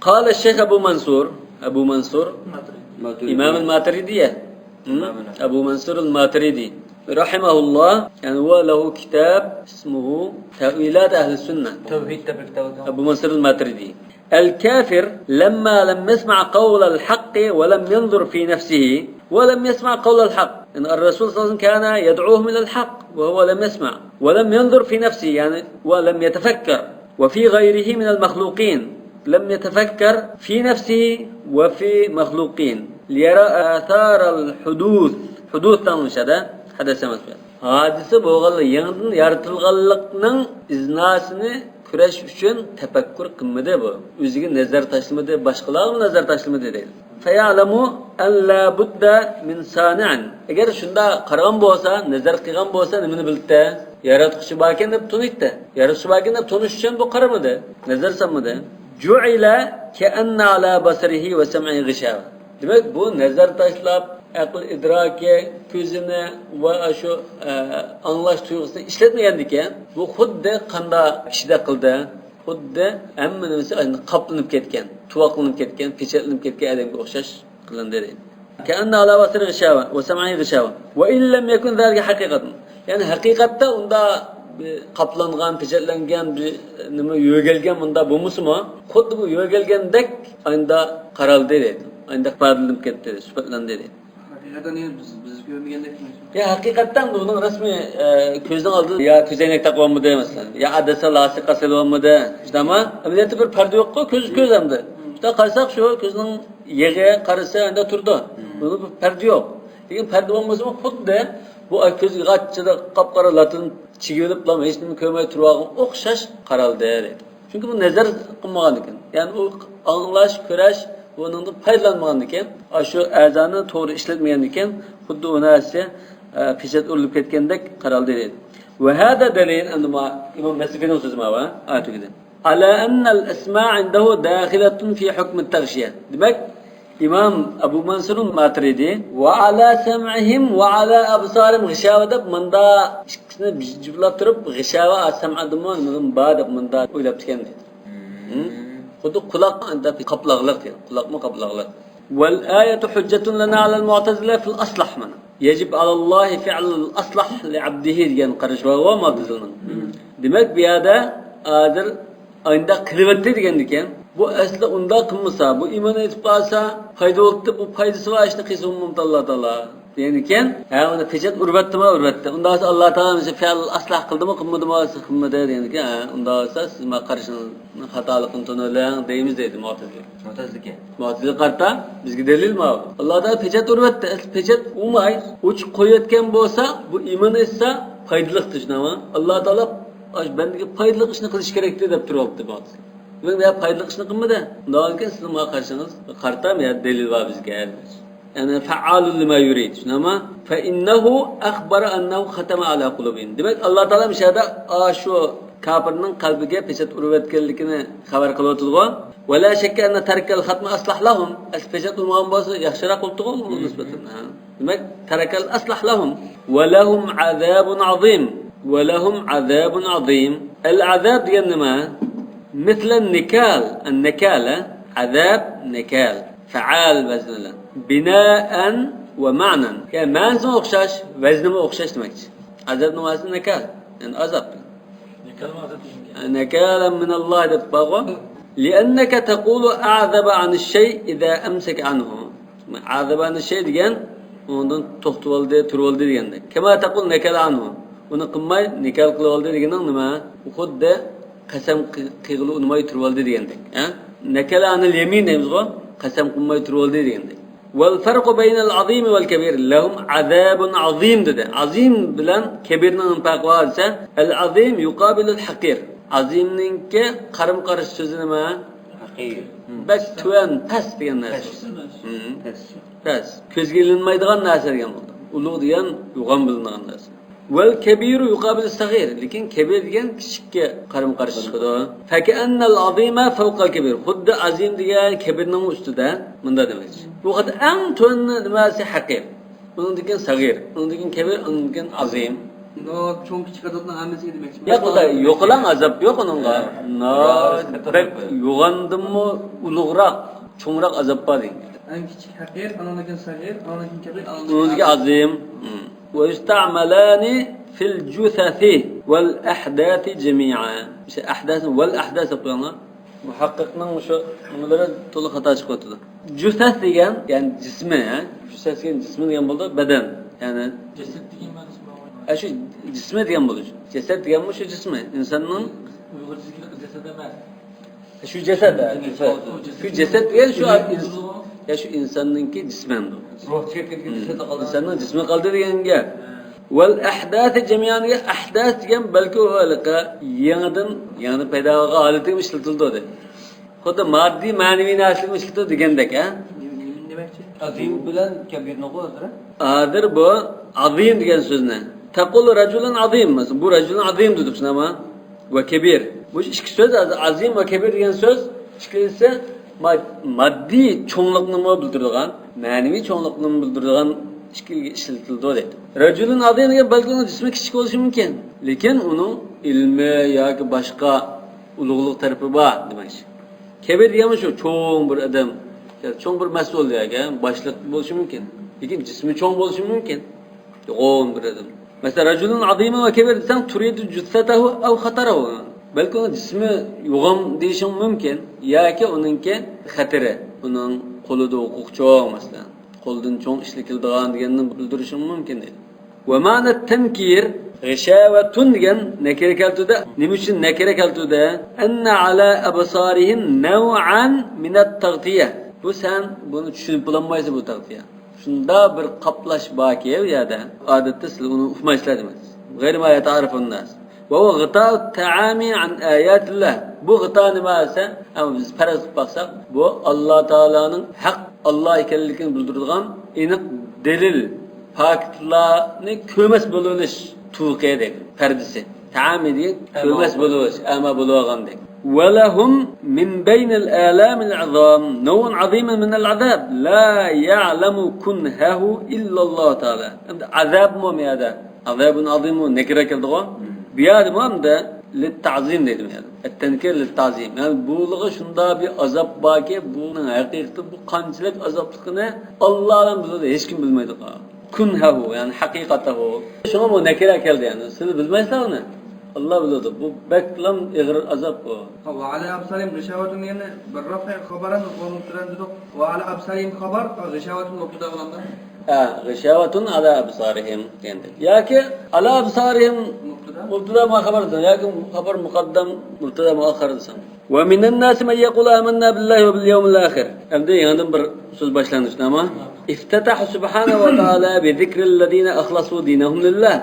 قال الشيخ أبو منصور، ئەبۇ مەنسۇر، ماتۇرىدى. ئىمام ماتۇرىدى. ئىمام ماتۇرىدى. ئەبۇ مەنسۇر ماتۇرىدى. رەھىمەھۇللاھ، يەنى ۋە لەھۇ كىتاب ئىسمۇھۇ تەئۋىلات ئەھلى سۈننە. تەۋھىدتە بىر كىتاب. ئەبۇ مەنسۇر ماتۇرىدى. الكافر لما لم يسمع قول الحق ولم ينظر في نفسه ولم يسمع قول الحق. يعني الرسول صلى الله عليه وسلم كان يدعوهم إلى الحق وهو لم يسمع ولم ينظر في نفسه، يعني ولم يتفكر، وفي غيره من المخلوقين، لم يتفكر في نفسه وفي مخلوقين ليرى آثار الحدوث. ھۇدۇس دەڭلىشىدۇ، ھەدەس ئەمەس بۇ. ھادىسە بولغانلىق، يېڭىدىن يارىتىلغانلىقنىڭ ئىزناسىنى كۆرۈش ئۈچۈن تەپەككۇر قىلمىدى بۇ. ئۆزىگە نەزەر تاشلىمىدى، باشقىلارغا نەزەر تاشلىمىدى دەيدۇ. فيعلم أن لا بد من صانع. ئەگەر شۇنداق قارىغان بولسا، نەزەر قىلغان بولسا، نېمىنى بىلدى؟ ياراتقۇچى باركەن دەپ تونۇيتتى. ياراتقۇچى باركەن دەپ تونۇش ئۈچۈن بۇ قارىمىدى، نەزەر سالمىدى. جعل كأن على بصره وسمعه غشاوة. دېمەك، بۇ نەزەر تاشلاپ، ئەقىل ئىدراكى، كۆزىنى ۋە شۇ، ئە، ئاڭلاش تۇيغۇسىنى ئىشلەتمىگەندىكىن، بۇ خۇددى قانداق كىشىدەك قىلدى. خۇددى ھەممە نېمىسى قاپلىنىپ كەتكەن، تۇۋاقلىنىپ كەتكەن، پېچەتلىنىپ كەتكەن ئادەمگە ئوخشاش قىلىندى دەيدۇ. كأن على بصره غشاوة وسمعه غشاوة وإن لم يكن ذلك حقيقة. يەنى ھەقىقەتتە ئۇنداق بىر قاپلانغان، پېچەتلەنگەن، بىر نېمە يۆگەلگەن مۇنداق بولمىسىمۇ، خۇددى بۇ يۆگەلگەندەك ئانداق قارالدى دەيدۇ. ئانداق ئىپادىلىنىپ كەتتى، سۈپەتلەندى دەيدۇ. ھەقىقەتەن بىز، بىز كۆرمىگەندەك. يا ھەقىقەتەن بۇنىڭ رەسمىي، ئە، كۆزنىڭ ئالدىدا يا كۆزەينەك تاقىۋالمىدى مەسىلەن، يا ئادەسسە لاسىقا سېلىۋالمىدى. شۇنداقمۇ؟ ئەمەلىيەتتە بىر پەردە يوققۇ، كۆز، كۆز ئەمدى. شۇنداق قارىساق شۇ كۆزنىڭ يېغى قارىسا ئەندە تۇرىدۇ. بۇنىڭ بىر پەردە يوق. لېكىن پەردە بولمىسىمۇ خۇددى بۇ كۆزگە غاچچىدا قاپقارا لاتىنىپ چىگىۋېلىپلا ھېچ نېمە كۆرمەي تۇرۇۋالغان ئوخشاش قارالدى دەيدۇ. چۈنكى بۇ نەزەر قىلمىغان ئىكەن. يەنى ئۇ ئاڭلاش، كۆرۈش، بۇنىڭدىن پايدىلانمىغاندىكىن، ئاشۇ ئەزانى توغرا ئىشلەتمىگەندىكىن، خۇددى ئۇ نەرسە، ئە، پېچەت ئۇرۇلۇپ كەتكەندەك قارالدى دەيدۇ. وهذا دليل، ئەمدى ما ئىمام نەسىفىنىڭ سۆزى ماۋۇ، ئا، تۈگىدى. على أن الأسماع عنده داخلة في حكم التغشية. دېمەك، ئىمام ئەبۇ مەنسۇر ماتۇرىدى، وعلى سمعهم وعلى أبصارهم غشاوة دەپ، مۇندا ئىككىسىنى جۈپلەپ تۇرۇپ، غىشاۋە سەمئەدىمۇ نېمىدىمۇ بار دەپ مۇندا ئويلاپتىكەن دەيدۇ. خۇددى قۇلاق قاپلاغلىق دەيدۇ. قۇلاقمۇ قاپلاغلىق. والآية حجة لنا على المعتزلة في الأصلح مانا. يجب على الله فعل الأصلح لعبده دېگەن قاراش بارغۇ مۇئتەزىلىنىڭ. دېمەك، بۇ يەردە ھازىر ئانداق قىلىۋەتتى دېگەندىكىن، بۇ ئەسلى ئۇنداق قىلمىسا، بۇ ئىمان ئېيتىپ قالسا، پايدا بولۇپتۇ، بۇ پايدىسى بار ئىشنى قىلسا بولمامتى ئاللا تائالا دېگەندىكىن، ھە، ئۇنى پېچەت ئۇرۇۋەتتىمۇ، ئۇرۇۋەتتى. ئۇنداق بولسا ئاللا تائالا مۇشۇ فەئل ئەسلەھ قىلدىمۇ، قىلمىدىمۇ، قىلمىدى دېگەندىكىن، ھە، ئۇنداق بولسا سىز ما قارىشىڭىزنىڭ خاتالىقىنى تونۇۋېلىڭ دەيمىز دەيدۇ مۇئتەزىلە. مۇئتەزىلىكى. مۇئتەزىلىگە قارىتا بىزگە دەلىل ماۋۇ. ئاللا تائالا پېچەت ئۇرۇۋەتتى. ئەسلى پېچەت ئۇرماي، ئوچۇق قويۇۋەتكەن بولسا، بۇ ئىمان ئېيتسا پايدىلىق دېيىشنىڭ. ئاللا تائالا ئاشۇ بەندىگە پايدىلىق ئىشنى قىلىش كېرەكتى دەپ تۇرۇۋاپتۇ مۇئتەزىلە. بۇنىڭ يا پايدىلىق ئىشنى قىلمىدى. ئۇنداق بولغاندىكىن سىزنىڭ ماڭا قارىشىڭىز قارىتا، يا دەلىل بار بىزگە. يەنى فەئالۇن لىما يۇرىد، شۇنداقمۇ؟ فإنه أخبر أنه ختم على قلوبهم. دېمەك، ئاللا تائالا مۇشۇ يەردە ئاشۇ كاپىرنىڭ قەلبىگە پېچەت ئۇرۇۋەتكەنلىكىنى خەۋەر قىلىۋاتىدىغۇ. ولا شك أن ترك الختم أصلح لهم. ئەسلى پېچەت ئۇرمىغان بولسا ياخشىراق بولۇپتىغۇ ئۇنىڭغا نىسبەتەن. ھە. دېمەك، ترك الأصلح لهم. ولهم عذاب عظيم. ولهم عذاب عظيم. العذاب دېگەن نېمە؟ مثل النكال. النكال، ھە؟ عذاب، نكال. فعال ۋەزنى بىلەن. بناء ومعنى. يەنى مەنىسىمۇ ئوخشاش، ۋەزنىمۇ ئوخشاش دېمەكچى. ئازابنىڭ مەنىسى نەكال، يەنى ئازاب. نەكالمۇ ئازاب دېگەن گەپ. نەكالەن مىنەللاھ دەپ بارغۇ. لىئەننەكە تەقۇلۇ ئەزەبە ئەنىششەي ئىزا ئەمسەكە ئەنھۇ. ئەزەبە ئەنىششەي دېگەن ئۇنىڭدىن توختىۋالدى، تۇرۇۋالدى دېگەندەك. كەما تەقۇل نەكالە ئەنھۇ. ئۇنى قىلماي نەكال قىلىۋالدى دېگىنىڭ نېمە؟ ئۇ خۇددى قەسەم قىلغىلى ئۇنىماي تۇرۇۋالدى دېگەندەك. ھە؟ نەكالە ئەنىل يەمىن دەيمىزغۇ؟ قەسەم قىلماي تۇرۇۋالدى دېگەندەك. والفرق بين العظيم والكبير لهم عذاب عظيم دېدى. ئازىم بىلەن كەبىرنىڭ پەرقى بار دېسە، العظيم يقابل الحقير. ئازىمنىڭكى قارىمۇ قارشى سۆزى نېمە؟ ھەقىر. بەك تۆۋەن، پەس دېگەن نەرسە. پەس. ھىم. پەس. پەس. كۆزگە ئىلىنمايدىغان نەرسە دېگەن بولدى. ئۇلۇغ دېگەن يوغان بىلىنىدىغان نەرسە. والكبير يقابل الصغير، لېكىن كەبىر دېگەن كىچىككە قارىمۇ قارشى چىقىدۇ. فكأن العظيم فوق الكبير، خۇددى ئازىم دېگەن كەبىرنىڭ ئۈستىدە، مۇنداق دېمەكچى. بۇ خۇددى ئەڭ تۆۋەن نېمىسى ھەقىر. ئۇنىڭدىن كېيىن سەغىر، ئۇنىڭدىن كېيىن كەبىر، ئۇنىڭدىن كېيىن ئازىم. چوڭ كىچىك ئازابنىڭ ھەممىسىگە دېمەكچى. ياق، ئۇندا يوقىلاڭ ئازاب يوق ئۇنىڭغا. ھە. ناھايىتى بەك يوغاندىنمۇ ئۇلۇغراق. چوڭراق ئازاب بار دېگەن. ئەڭ كىچىك ھەقىر، ئانىڭدىن كېيىن سەغىر، ئانىڭدىن كېيىن كەبىر، ئانىڭدىن ئۇنىڭدىكى ئازىم. ۋەيۇستەمەلانى فىل جۇسەسى ۋەل ئەھداسى جەمىئەن. ئەھداسنى ۋەل ئەھداس دەپ قويۇڭلار. مۇھەققىقنىڭ شۇ نېمىلىرى تولا خاتا چىقىۋاتىدۇ. جۇسەس دېگەن، يەنى جىسمى، ھە؟ جۇسەس دېگەن جىسمى دېگەن بولىدۇ، بەدەن. يەنى جەسەت دېگەن مەنىسى بار. ئە، شۇ جىسمى دېگەن بولىدۇ. جەسەت دېگەنمۇ شۇ جىسمى، ئىنساننىڭ. ئۇيغۇرچىسى جەسەت ئەمەس. شۇ جەسەت، شۇ جەسەت دېگەن شۇ يا شۇ ئىنساننىڭكى جىسمەندۇ. روھ چىقىپ كەتكەن جەسەت قالدى. ئىنساننىڭ جىسمى قالدى دېگەن گەپ. ۋەل ئەھداسى جەمىئەن دېگەن ئەھداس دېگەن بەلكى ئۇ ھېلىقى يېڭىدىن، يېڭىدىن پەيدا بولغان ھالىتىگە ئىشلىتىلىدۇ دەيدۇ. خۇددى ماددىي، مەنىۋى نەرسىلەرگە ئىشلىتىدۇ دېگەندەك، ھە؟ نېمە دېمەكچى؟ ئازىم بىلەن كەبىرنىغۇ ھازىر. ھازىر بۇ ئازىم دېگەن سۆزنى. تەقۇلۇ رەجۇلۇن ئازىم، مەسىلەن، بۇ رەجۇلۇن ئازىم دېدۇق، شۇنداقمۇ؟ ۋە كەبىر. بۇ ئىككى سۆز، ئازىم ۋە كەبىر دېگەن سۆز ئىككىلىسى ما-، ماددىي چوڭلۇقنىمۇ بىلدۈرىدىغان، مەنىۋى چوڭلۇقنىمۇ بىلدۈرىدىغان ئىككىگە ئىشلىتىلىدۇ دەيدۇ. رەجۇلۇن ئازىم دېگەن بەلكى ئۇنىڭ جىسمى كىچىك بولۇشى مۇمكىن، لېكىن ئۇنىڭ ئىلمى ياكى باشقا ئۇلۇغلۇق تەرىپى بار دېمەكچى. كەبىر دېگەنمۇ شۇ چوڭ بىر ئادەم، چوڭ بىر مەسئۇل ياكى باشلىق بولۇشى مۇمكىن، لېكىن جىسمى چوڭ بولۇشى مۇمكىن. يوغان بىر ئادەم. مەسىلەن، رەجۇلۇن ئازىمۇن ۋە كەبىر دېسەڭ، تۇرىدۇ جۇسسەتەھۇ ئەۋ خەتەرەھۇ. بەلكى ئۇنىڭ جىسمى يوغان دېيىشىڭ مۇمكىن. ياكى ئۇنىڭكى خەتىرى، ئۇنىڭ قولىدا ھوقۇق چوڭ، مەسىلەن. قولدىن چوڭ ئىشلىكىلىدىغان دېگەننى بىلدۈرۈشىڭ مۇمكىن دەيدۇ. ۋە مەنە تەنكىر، غىشاۋەتۇن دېگەن نەكىرە كەلتۈردى. نېمە ئۈچۈن نەكىرە كەلتۈردى؟ ئەننە ئەلا ئەبسارىھىم نەۋئەن مىنەت تەغتىيە. بۇ سەن بۇنى چۈشىنىپ بولالمايسەن بۇ تەغتىيە. شۇنداق بىر قاپلاش باركى، ئۇ يەردە. ئادەتتە سىلەر ئۇنى ئۇقمايسىلەر دېمەكچى. غەيرى ما يەتەئەررەفۇن ناس. ۋە ھۇۋە غىتائۇت تەئامى ئەن ئاياتىللا. بۇ غىتا نېمە دېسە، ئەمما بىز پەرەز قىلىپ باقساق، بۇ ئاللا تائالانىڭ ھەق ئاللا ئىكەنلىكىنى بىلدۈرىدىغان ئېنىق دەلىل، پاكىتلارنى كۆرمەس بولۇۋېلىش تۇۋىقى دەيدۇ، پەردىسى. تەئامى دېگەن كۆرمەس بولۇش، ئەما بولۇۋالغاندەك. ۋە لەھۇم مىن بەينىل ئالامىل ئىزام نەۋئۇن ئازىمۇن مىنەل ئازاب لا يەئلەمۇ كۇنھەھۇ ئىللاللاھۇ تائالا. ئەمدى ئازابمۇ بۇ يەردە، ئازابۇن ئازىمۇ نەكىرە كەلدىغۇ. بۇ يەردىمۇ ئەمدى لىتتەزىم دەيدۇ بۇ يەردە. ئەتتەنكىر لىتتەزىم. يەنى بۇلىغا شۇنداق بىر ئازاب باركى، بۇنىڭ ھەقىقىتى بۇ قانچىلىك ئازابلىقىنى ئاللا بىلىدۇ، ھېچكىم بىلمەيدۇ. كۇنھەھۇ، يەنى ھەقىقەتەھۇ. شۇڭا بۇ نەكىرە كەلدى، يەنى سىلەر بىلمەيسىلەر ئۇنى. ئاللا بىلىدۇ. بۇ بەكلا ئېغىر ئازاب بۇ. ۋە ئەلا ئەبسارىھىم غىشاۋەتۇن دېگەننى بىر رەفئ خەبەرەن ۋە مۇبتەدا دېدۇق. ۋە ئەلا ئەبسارىھىم خەبەر، غىشاۋەتۇن مۇبتەدا بولامدۇ؟ ھە، غىشاۋەتۇن ئەلا ئەبسارىھىم دېگەندەك. ياكى ئەلا ئەبسارىھىم مۇبتەدا. مۇبتەدا مۇئەخخەر دېسەڭ، ياكى خەبەر مۇقەددەم مۇبتەدا مۇئەخخەر دېسەڭ. ۋە مىنەن ناسى مەن يەقۇلۇ ئامەننا بىللاھى ۋە بىل يەۋمىل ئاخىر. ئەمدى يېڭىدىن بىر سۆز باشلاندى، شۇنداقمۇ؟ ئىفتەتەھە سۇبھانەھۇ ۋە تائالا بىزىكرىللەزىنە ئەخلەسۇ دىنەھۇم لىللاھ.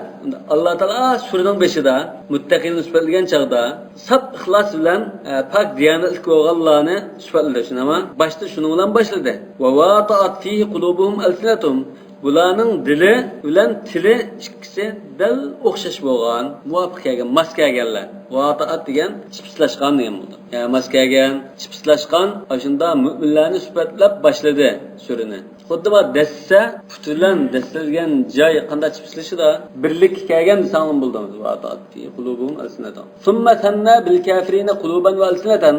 ئاللا تائالا سۈرىنىڭ بېشىدا مۇتتەقىننى سۈپەتلىگەن چاغدا ساپ ئىخلاس بىلەن، ئە، پاك دىيانەتلىك بولغانلارنى سۈپەتلىدى، شۇنداقمۇ؟ باشتا شۇنىڭ بىلەن باشلىدى. ۋە ۋاتائەت فىھى قۇلۇبۇھۇم ئەلسىنەتۇھۇم. بۇلارنىڭ دىلى بىلەن تىلى ئىككىسى دەل ئوخشاش بولغان، مۇۋاپىق كەلگەن، ماس كەلگەنلەر. ۋاتائەت دېگەن چىپسلاشقان دېگەن بولىدۇ. يەنى ماس كەلگەن، چىپسلاشقان، ئاشۇنداق مۆمىنلەرنى سۈپەتلەپ باشلىدى سۈرىنى. خۇددى بۇ دەسسە، پۇتى بىلەن دەسسىلىگەن جاي قانداق چىپسلىشىدۇ، بىرلىككە كەلگەن دېسەڭلارمۇ بولىدۇ. ۋاتائەت فىھى قۇلۇبۇھۇم ئەلسىنەتۇھۇم. ثم ثنى بالكافرين قلوبا وألسنة.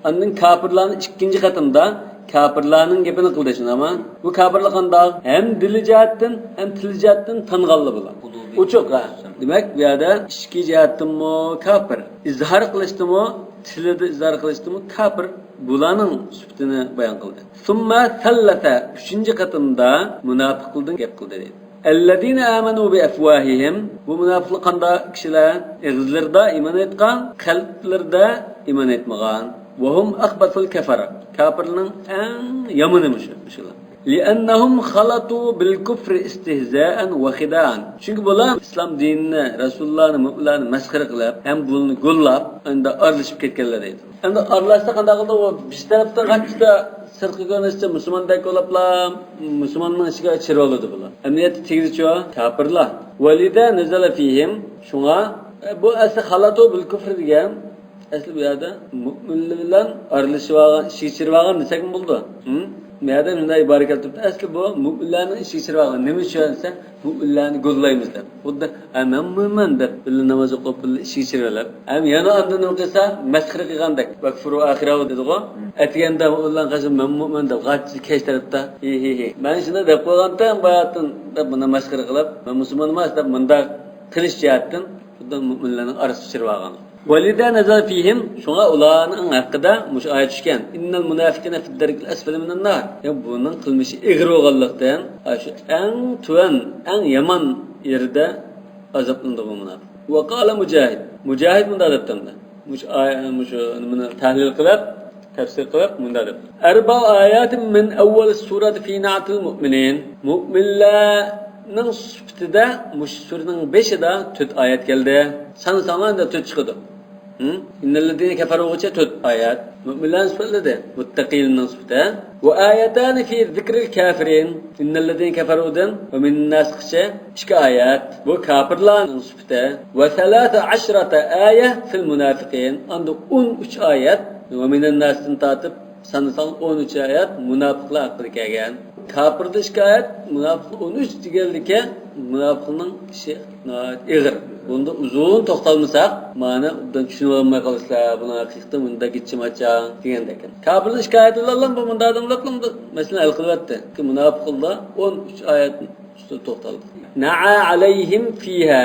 ئاندىن كاپىرلارنى ئىككىنچى قېتىمدا كاپىرلارنىڭ گېپىنى قىلدى، شۇنداقمۇ؟ بۇ كاپىرلار قانداق؟ ھەم دىلى جەھەتتىن، ھەم تىلى جەھەتتىن تانغانلار بۇلار. ئوچۇق، ھە. دېمەك، بۇ يەردە ئىچكى جەھەتتىنمۇ كاپىر، ئىزھار قىلىشتىمۇ، تىلىدا ئىزھار قىلىشتىمۇ كاپىر. بۇلارنىڭ سۈپىتىنى بايان قىلدى. ثم ثلث، ئۈچىنچى قېتىمدا مۇناپىقلاردىن گەپ قىلدى، دەيدۇ. الذين آمنوا بأفواههم، بۇ مۇناپىقلار قانداق كىشىلەر؟ ئېغىزلىرىدا ئىمان ئېيتقان، قەلبلىرىدە ئىمان ئېيتمىغان. وهم أخبث الكفرة، كاپىرنىڭ ئەڭ يامىنى مۇشۇ، مۇشۇلار. لأنهم خلطوا بالكفر استهزاء وخداعا. چۈنكى بۇلار ئىسلام دىنىنى، رەسۇللارنى، مۆمىنلەرنى مەسخىرە قىلىپ، ھەم بۇنى گوللاپ، ئەمدى ئارىلىشىپ كەتكەنلەر دەيدۇ. ئەمدى ئارىلاشسا قانداق قىلدى؟ ئۇ بىر تەرەپتىن قانچە سىرتقى كۆرۈنۈشتە مۇسۇلماندەك بولۇپلا، مۇسۇلماننىڭ ئىچىگە چىرىۋالىدۇ بۇلار. ئەمەلىيەتتە تېگىدىچۇ؟ كاپىرلار. ولذا نزل فيهم، شۇڭا، ئە، بۇ ئەسلى خلطوا بالكفر دېگەن، ئەسلى بۇ يەردە مۆمىنلەر بىلەن ئارىلىشىۋالغان، ئىشىككە چىرىۋالغان دېسەكمۇ بولىدۇ. ھە؟ بۇ يەردە مۇنداق ئىبارە كەلتۈرۈپتۇ. ئەسلى بۇ مۆمىنلەرنىڭ ئىشىككە چىرىۋالغان. نېمە ئۈچۈن دېسە، مۆمىنلەرنى گوللايمىز دەپ. خۇددى، ھە، مەن مۆمىن دەپ، بىللە ناماز ئوقۇپ، بىللە ئىشىككە چىرىۋېلىپ. ھەم يەنە ئاندىن نېمە قىلسا، مەسخىرە قىلغاندەك. ۋەكفۇرۇ ئاخىرەھۇ دېدىغۇ. ئەتىگەندە ئۇلارنىڭ قېشىدا مەن مۆمىن دەپ، غاچچىلىك كەچ تەرەپتە، ھى، ھى، ھى. مەن شۇنداق دەپ قويغانتىم باياتىن دەپ، بۇنى مەسخىرە قىلىپ، مەن مۇسۇلمان ئەمەس دەپ، مۇنداق قىلىش جەھەتتىن خۇددى مۆمىنلەرنىڭ ئارىسىغا چىرىۋالغان. ولذا نزل فيهم، شۇڭا ئۇلارنىڭ ھەققىدە مۇشۇ ئايەت چۈشكەن. إن المنافقين في الدرك الأسفل من النار. يا بۇنىڭ قىلمىشى ئېغىر بولغانلىقتىن، ئاشۇ ئەڭ تۆۋەن، ئەڭ يامان يېرىدە ئازابلىنىدۇ بۇ مۇناپىق. وقال مجاهد. مۇجاھىد مۇنداق دەپتۇ ئەمدى. مۇشۇ ئاي-، مۇشۇ نېمىنى تەھلىل قىلىپ، تەپسىر قىلىپ مۇنداق دەپتۇ. أربع آيات من أول السورة في نعت المؤمنين. مۆمىنلەرنىڭ سۈپىتىدە مۇشۇ سۈرىنىڭ بېشىدا تۆت ئايەت كەلدى. سانىساڭلار ئەمدى تۆت چىقىدۇ. ھە؟ إن الذين كفروا غىچە تۆت ئايەت. مۆمىنلەرنى سۈپەتلىدى. مۇتتەقىننىڭ سۈپىتى. وآيتان في ذكر الكافرين. إن الذين كفروا دىن ومن الناس غىچە ئىككى ئايەت. بۇ كاپىرلارنىڭ سۈپىتى. وثلاث عشرة آية في المنافقين. ئاندىن ئون ئۈچ ئايەت. ومن الناس دىن تارتىپ سانىساڭ ئون ئۈچ ئايەت مۇناپىقلار ھەققىدە كەلگەن. كاپىردا ئىككى ئايەت، مۇناپىق ئون ئۈچ دېگەنلىكى مۇناپىقنىڭ ئىشى ناھايىتى ئېغىر. بۇندا ئۇزۇن توختالمىساق، مانا ئوبدان چۈشىنىۋالماي قالىسىلەر، بۇنىڭ ھەقىقىتى مۇنداق گىچچىماچاڭ دېگەندەك. كاپىرنىڭ شىكايىتى بىلەن بۇ مۇنداق ئادەملەرنىڭ مەسىلىنى ھەل قىلىۋەتتى. مۇناپىقلار ئون ئۈچ ئايەتنى ئۈستىدە توختالدى. نعى عليهم فيها،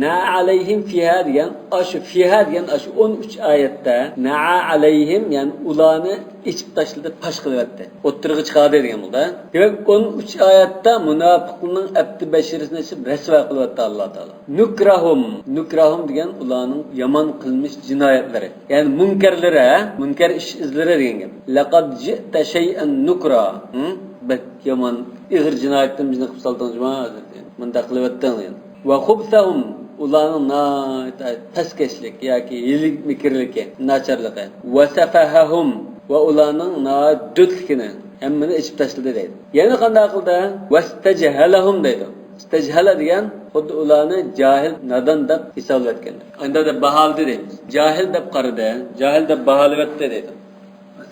نعى عليهم فيها دېگەن، ئاشۇ فىھا دېگەن ئاشۇ ئون ئۈچ ئايەتتە نعى عليهم، يەنى ئۇلارنى ئېچىپ تاشلىدى، پاش قىلىۋەتتى. ئوتتۇرىغا چىقاردى دېگەن بولدى. دېمەك، ئون ئۈچ ئايەتتە مۇناپىقنىڭ ئەپتى بەشىرىسىنى ئېچىپ رەسۋا قىلىۋەتتى ئاللا تائالا. نۇكراھۇم، نۇكراھۇم دېگەن ئۇلارنىڭ يامان قىلمىش جىنايەتلىرى. يەنى مۇنكەرلىرى، ھە؟ مۇنكەر ئىش ئىزلىرى دېگەن گەپ. لقد جئت شيئا نكرا. ھە؟ بەك يامان، ئېغىر جىنايەتنى بىزنى قىلىپ سالدىڭ جۇما، دېدى. مۇنداق قىلىۋەتتىڭ دېگەن. وخبثهم، ئۇلارنىڭ ناھايىتى پەسكەشلىك ياكى ھىيلە مىكىرلىكى، ناچارلىقى. وسفههم، ۋە ئۇلارنىڭ ناھايىتى دۆتلۈكىنى، ھەممىنى ئېچىپ تاشلىدى دەيدۇ. يەنە قانداق قىلدى؟ واستجهلهم دەيدۇ. ئىستەجھەلە دېگەن خۇددى ئۇلارنى جاھىل، نادان دەپ ھېسابلىۋەتكەن. ئانداق دەپ باھالىدى دەيمىز. جاھىل دەپ قارىدى، جاھىل دەپ باھالىۋەتتى دەيدۇ.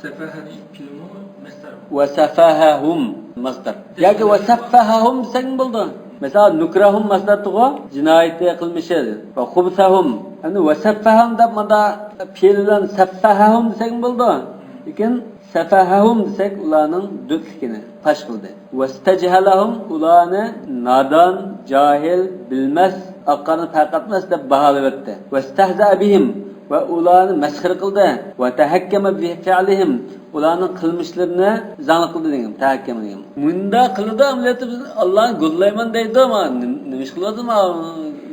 سەفەھە دېگەن پېئىلمۇ مەسدەر؟ ۋە سەفەھەھۇم مەسدەر. ياكى ۋە سەففەھەھۇم دېسەڭ بولىدۇ. مەسىلەن، نۇكراھۇم مەسدەرتىغۇ، جىنايىتى، قىلمىشى. ۋە خۇبسەھۇم. ئەمدى ۋە سەففەھۇم دەپ مۇندا پېئىل بىلەن سەففەھەھۇم دېسەڭ بولىدۇ. لېكىن سەفەھەھۇم دېسەك، ئۇلارنىڭ دۆتلۈكىنى پاش قىلدى. ۋەستەجھەلەھۇم، ئۇلارنى نادان، جاھىل، بىلمەس، ئاقارنى پەرق ئەتمەس دەپ باھالىۋەتتى. ۋەستەھزەئە بىھىم، ۋە ئۇلارنى مەسخىرە قىلدى. ۋەتەھەككەمە بىفىئلىھىم، ئۇلارنىڭ قىلمىشلىرىنى زاڭلىق قىلدى دېگەن، تەھەككەمە دېگەن. مۇنداق قىلىدۇ، ئەمەلىيەتتە بىز ئاللانى گوللايمەن دەيدۇ، ئەمما نېمە، نېمە ئىش قىلىۋاتىدۇ، ما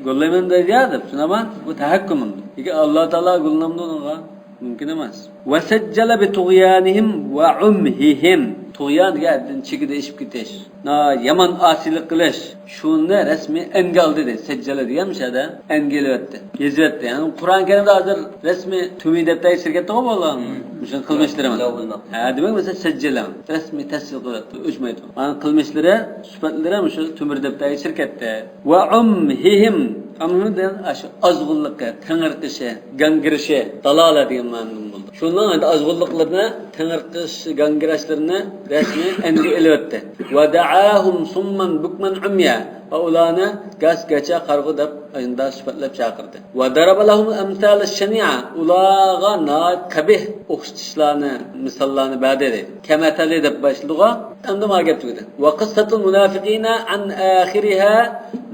گوللايمەن دەيدۇ يا دەپ، شۇنداقمۇ؟ بۇ تەھەككۇم. لېكىن ئاللا تائالا گوللىنامدۇ ئۇنىڭغا؟ مۇمكىن ئەمەس. ۋەسەججەلە بىتۇغيانىھىم ۋە ئۇمھىھىم. تۇغيان دېگەن ھەددىدىن چېگىدە ئېشىپ كېتىش. نا-، يامان ئاسىيلىق قىلىش. شۇنى رەسمىي ئەنگە ئالدى دەيدۇ. سەججەلە دېگەن مۇشۇ يەردە ئەنگە ئېلىۋەتتى. يېزىۋەتتى. يەنى قۇرئان كەرىمدە ھازىر رەسمىي تۈمى دەپتەرگە چۈشۈرۈپ كەتتىغۇ بۇلار. مۇشۇ قىلمىشلىرىمىز. ھە، دېمەك، مەسىلەن، سەججەلە. رەسمىي تەسۋىر قىلىۋەتتى. ئۆچمەيدۇ. ئانا قىلمىشلىرى، سۈپەتلىرى مۇشۇ تۆمۈر دەپتەرگە چۈشۈرۈپ كەتتى. ۋە ئۇمھىھىم. ئۇمھىم دېگەن ئاشۇ ئازغۇنلۇقى، تېڭىرقىشى، گاڭگىرىشى، دالالە دېگەن مەنىدىن بولىدۇ. شۇنىڭ ئەمدى ئازغۇنلۇقلىرىنى، تېڭىرقىش، گاڭگىراشلىرىنى رەسمىي ئەنگە ئېلىۋەتتى. ۋە دەئاھۇم سۇممەن بۇكمەن ئۇميا. ۋە ئۇلارنى گاس، گاچا، قارىغۇ دەپ ئاشۇنداق سۈپەتلەپ چاقىردى. ۋە دەرەبە لەھۇمۇل ئەمسالە شەنىئە. ئۇلارغا ناھايىتى قەبىھ ئوخشىتىشلارنى، مىساللارنى بەردى دەيدۇ. كەمەتەلى دەپ باشلىدىغۇ. ئەمدى مانا گەپ تۈگىدى. ۋە قىسسەتۇل مۇنافىقىنە ئەن ئاخىرىھا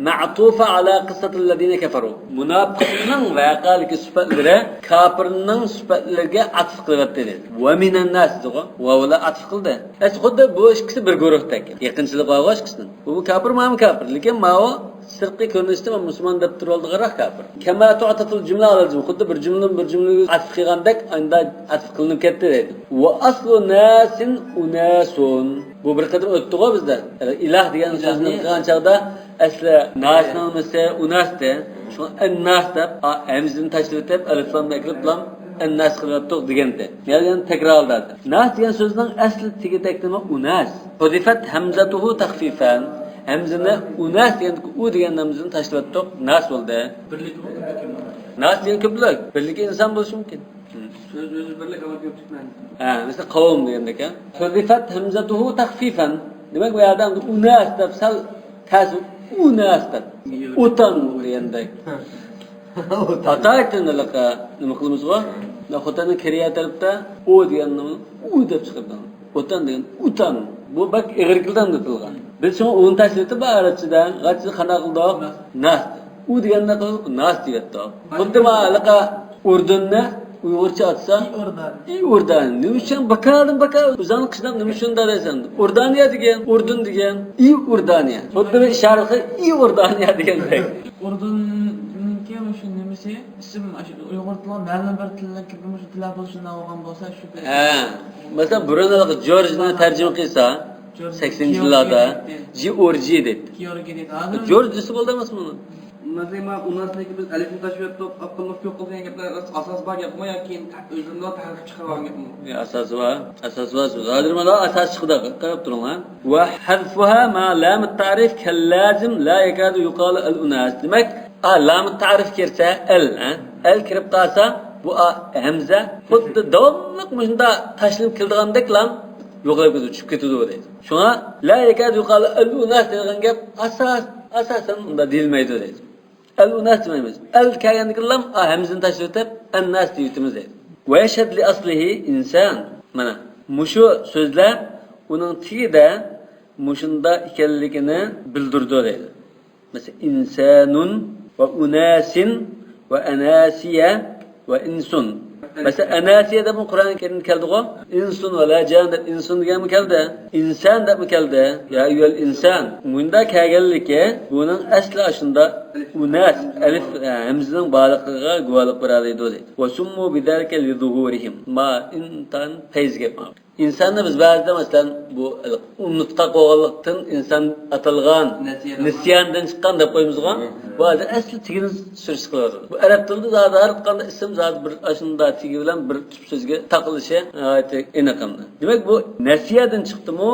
مەئتۇفە ئالا قىسسەتىل لەزىنە كەفەرۇ. مۇناپىقنىڭ ۋەقەلىكى سۈپەتلىرى كاپىرنىڭ سۈپەتلىرىگە ئاتىپ قىلىۋەتتى دەيدۇ. ۋە مىنەن ناس دېدىغۇ. ۋاۋ بىلەن ئاتىپ قىلدى. ئەسلى خۇددى بۇ ئىككىسى بىر گۇرۇھتەك. يېقىنچىلىق بارغۇ ئىككىسىنىڭ. بۇ، بۇ كاپىر، مانا بۇ كاپىر. لېكىن ماۋۇ سىرتقى كۆرۈنۈشتە مەن مۇسۇلمان دەپ تۇرۇۋالىدىغانراق كاپىر. كەما تۇئتەفۇل جۈملە ئالەل جۈملە. خۇددى بىر جۈملىنى بىر جۈملىگە ئاتىپ قىلغاندەك ئانداق ئاتىپ قىلىنىپ كەتتى دەيدۇ. ۋە ئەسلۇ ناسىن ئۇناسۇن. بۇ بىر قېتىم ئۆتتىغۇ بىزدە. ئىلاھ دېگەن سۆزنى قىلغان چاغدا ئەسلى ناسنىڭ نېمىسى ئۇناستى. شۇڭا ئەنناس دەپ، ئا، ھەمزىنى تاشلىۋېتىپ، ئەلىف لامنى ئەكىرىپ لام ئەنناس قىلىۋەتتۇق دېگەنتى. يەنى تەكرارلىدى. ناس دېگەن سۆزنىڭ ئەسلى تېگى تەكلىمە ئۇناس. حذفت همزته تخفيفا. ھەمزىنى ئۇناس دېگەندىكى ئۇ دېگەن ھەمزىنى تاشلىۋەتتۇق. ناس بولدى. بىرلىكى بولدى، بىرلىكى. ناس دېگەن كۆپلۈك. بىرلىكى ئىنسان بولۇشى مۇمكىن. سۆز ئۆزى بىرلىك، ئەمما كۆپلۈك مەنىسى. ھە، مەسىلەن، قەۋم دېگەندەك، ھە. حذفت همزته تخفيفا. دېمەك، بۇ يەردە ئۇناس دەپ سەل تەس، ئۇناس دەپ. ئوتان دېگەندەك. ئاتايتىن ھېلىقى نېمە قىلىمىزغۇ؟ خوتەننىڭ كېرىيە تەرىپىدە ئۇ دېگەننى ئۇ دەپ چىقىرىدۇ. ئوتان دېگەن ئۇتان. بۇ بەك ئېغىر كېلىدۇ ئېمدى تىلغا. بىز شۇڭا ئۇنى تاشلىۋېتىپ، بۇ ئەرەبچىدە، غەربچىدە قانداق قىلدۇق؟ ناس. ئۇ دېگەندە قىلدۇق، ناس دېيىۋەتتۇق. خۇددى مانا ھېلىقى ئۇردۇننى ئۇيغۇرچە ئاتىسا، ئىئوردانىيە. ئىئوردانىيە. نېمە ئۈچۈن بىكاردىن بىكار ئۆزۈڭنى قىيناپ نېمە ئۈچۈن دەيسەن؟ ئۇردانىيە دېگەن، ئۇردۇن دېگەن، ئىئوردانىيە. خۇددى بىر ئىشارىتى ئىئوردانىيە دېگەندەك. ئۇردۇننىڭكى مۇشۇ نېمىسى، ئىسىم، ئاشۇ ئۇيغۇر تىلىغا مەلۇم بىر تىلنىڭ كىرگەن مۇشۇ تىللار بولسا نېمە بولغان بولسا شۇ. ھە. مەسىلەن، بۇرۇن ھېلىقى جورجنى تەرجىمە قىلسا، جورج، سەكسىنىنچى يىللاردا جىئورجى دەيتتى. جىئورجى دەيتتى. جورج دېسە بولدى ئەمەسمۇ ئۇنى؟ مەسىلەن، مانا ئۇناسنىڭكى بىز ئەلىفنى تاشلىۋەتتۇق، ئاپتونلۇق يوق قىلدى دېگەن گەپلەر ئاساس بار گەپمۇ ياكى ئۆزلىرىلا تەھرىر قىلىپ چىقىرىۋالغان گەپمۇ؟ يا، ئاساسى بار، ئاساسى بار. ھازىر مانا ئاساس چىقىدۇ، قاراپ تۇرۇڭلار. وحذفها مع لام التعريف كاللازم لا يكاد يقال الأناس. دېمەك، ئا، لام تەرىف كىرسە، ئەل، ھە؟ ئەل كىرىپ قالسا، بۇ ئا، ھەمزە خۇددى داۋاملىق مۇشۇنداق تاشلىنىپ كېلىدىغاندەكلا يوقاپ كېتىدۇ، چۈشۈپ كېتىدۇ دەيدۇ. شۇڭا لا يكاد يقال الأناس دېگەن گەپ ئاساس، ئاساسەن ئۇنداق دېيىلمەيدۇ دەيدۇ. ئەل ئۇناس دېمەيمىز. ئەل كەلگەندىكىنلا ئا، ھەمزىنى تاشلىۋېتىپ، ئەنناس دېيىۋېتىمىز دەيدۇ. ويشهد لأصله إنسان. مانا مۇشۇ سۆزلەر ئۇنىڭ تېگىدە مۇشۇنداق ئىكەنلىكىنى بىلدۈرىدۇ دەيدۇ. مەسىلەن، إنسان وأناس وأناسيا وإنس. مەسىلەن، ئەناسىيە دەپمۇ قۇرئان كەرىمدە كەلدىغۇ؟ ئىنسۇن ۋە لا جان دەپ ئىنسۇن دېگەنمۇ كەلدى. ئىنسان دەپمۇ كەلدى. يا ئەييۇھەل ئىنسان. مۇنداق كەلگەنلىكى، بۇنىڭ ئەسلى ئاشۇنداق ئۇناس، ئەلىف، ھەمزىنىڭ بارلىقىغا گۇۋاھلىق بېرەلەيدۇ دەيدۇ. وسموا بذلك لظهورهم. ما ئىنتان پەيز گەپ. ئىنساننى بىز بەزىدە، مەسىلەن، بۇ نۇتقا قويغانلىقتىن ئىنسان ئاتالغان، نىسيان. نىسياندىن چىققان دەپ قويىمىزغۇ؟ مم. بۇ ھازىر ئەسلى تېگىنى سۈرۈشتە قىلىۋاتىدۇ. بۇ ئەرەب تىلىدا زادى ھەر قانداق ئىسىم زادى بىر ئاشۇنداق تېگى بىلەن بىر تۈپ سۆزگە تاقىلىشى ناھايىتى ئېنىق ئەمدى. دېمەك، بۇ نەسىيەدىن چىقتىمۇ،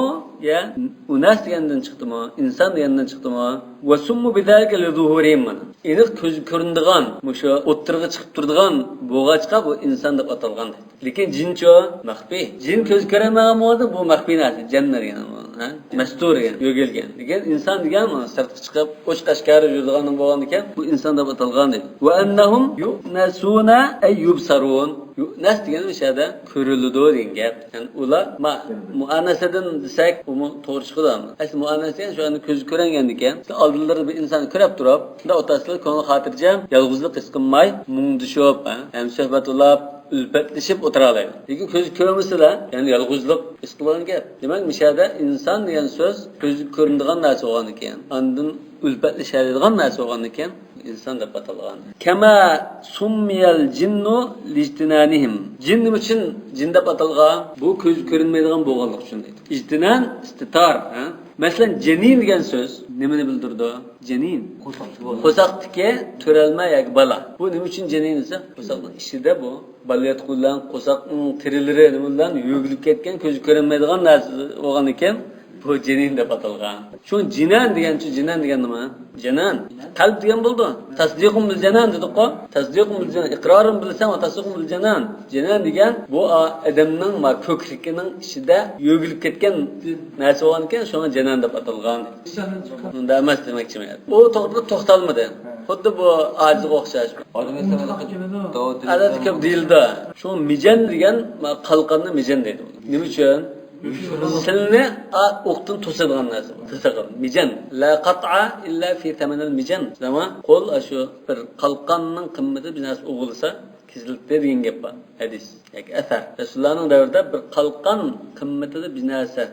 يا ئۇناس دېگەندىن چىقتىمۇ، ئىنسان دېگەندىن چىقتىمۇ؟ وسموا بذلك لظهورهم مانا. ئېنىق كۆزگە كۆرۈنىدىغان، مۇشۇ ئوتتۇرىغا چىقىپ تۇرىدىغان بولغاچقا، بۇ ئىنسان دەپ ئاتالغان دەيدۇ. لېكىن جىنچۇ مەخپىي. جىن كۆز كۆرەلمەيدىغان بولغاندا، بۇ مەخپىي نەرسە، جەن دېگەن، ھە؟ مەستۇر دېگەن، يۆگەلگەن. لېكىن ئىنسان دېگەن سىرتقا چىقىپ، ئوچۇق ئاشكارا يۈرىدىغان بولغاندىكىن، بۇ ئىنسان دەپ ئاتالغان دەيدۇ. وأنهم يؤنسون أي يبصرون. يؤنس دېگەن مۇشۇ يەردە كۆرۈلىدۇ دېگەن گەپ. يەنى ئۇلار ما-، مۇئەننەسىدىن دېسەك، بۇمۇ توغرا چىقىدۇ. ئەسلى مۇئەننەس دېگەن شۇ يەردە كۆزگە كۆرۈنگەندىكىن، ئالدىلىرىدا بىر ئىنساننى كۆرۈپ تۇرۇپ، شۇنداق ئوتتۇرىسىدا كۆڭلى خاتىرجەم، يالغۇزلۇق ھېس قىلماي، مۇڭدىشىپ، ھە، ھەم سۆھبەت ئۇلاپ، ئۈلپەتلىشىپ ئولتۇرالايدۇ. لېكىن كۆزگە كۆرمىسىلا، يەنى يالغۇزلۇق ھېس قىلىدىغان گەپ. دېمەك، مۇشۇ يەردە ئىنسان دېگەن سۆز كۆزگە كۆرۈنىدىغان نەرسە بولغاندىكىن، ئاندىن ئۈلپەتلىشەلەيدىغان نەرسە بولغاندىكىن، ئىنسان دەپ ئاتالغان. كما سمي الجن لاجتنانهم. جىن نېمە ئۈچۈن جىن دەپ ئاتالغان؟ بۇ كۆزگە كۆرۈنمەيدىغان بولغانلىقى ئۈچۈن دەيدۇ. ئىجتىنان، ئىستىتار، ھە؟ مەسىلەن، جەنىن دېگەن سۆز نېمىنى بىلدۈرىدۇ؟ جەنىن. قورساقتىكى تۆرەلمە ياكى بالا. بۇ نېمە ئۈچۈن جەنىن دېسە، قورساقنىڭ ئىچىدە بۇ بالا ياتقۇ بىلەن قورساقنىڭ تېرىلىرى نېمە بىلەن يۆگىلىپ كەتكەن، كۆزگە كۆرۈنمەيدىغان نەرسە بولغاندىكىن، بۇ جىنىن دەپ ئاتالغان. شۇ جىنان دېگەنچۇ، جىنان دېگەن نېمە؟ جانان. قەلب دېگەن بولىدۇ. تەسدىقۇن بىل جانان دېدۇققۇ. تەسدىقۇن بىل جانان. ئىقرارۇن بىل لىسان ۋە تەسدىقۇن بىل جانان. جانان دېگەن بۇ ئا-، ئادەمنىڭ ما كۆكرىكىنىڭ ئىچىدە يۆگىلىپ كەتكەن نەرسە بولغانىكەن، شۇڭا جانان دەپ ئاتالغان. مۇنداق ئەمەس دېمەكچىمەن. ئۇ توغرىدا توختالمىدى. خۇددى بۇ ئاجىزغا ئوخشاش. ئادەتتە كۆپ دېيىلىدۇ. شۇ مىجەن دېگەن ما قالقاننى مىجەن دەيدۇ. نېمە ئۈچۈن؟ سىلنى ئا-، ئوقتىن توسىدىغان نەرسە بۇ. توسىدىغان. مىجەن. لا قطع إلا في ثمن المجن. دەيدۇ. قول ئاشۇ بىر قالقاننىڭ قىممىتى بىر نەرسە ئوغرىلىسا كېسىلتى دېگەن گەپ بار. ھەدىس ياكى ئەسەر. رەسۇلۇللانىڭ دەۋرىدە بىر قالقان قىممىتىدە بىر نەرسە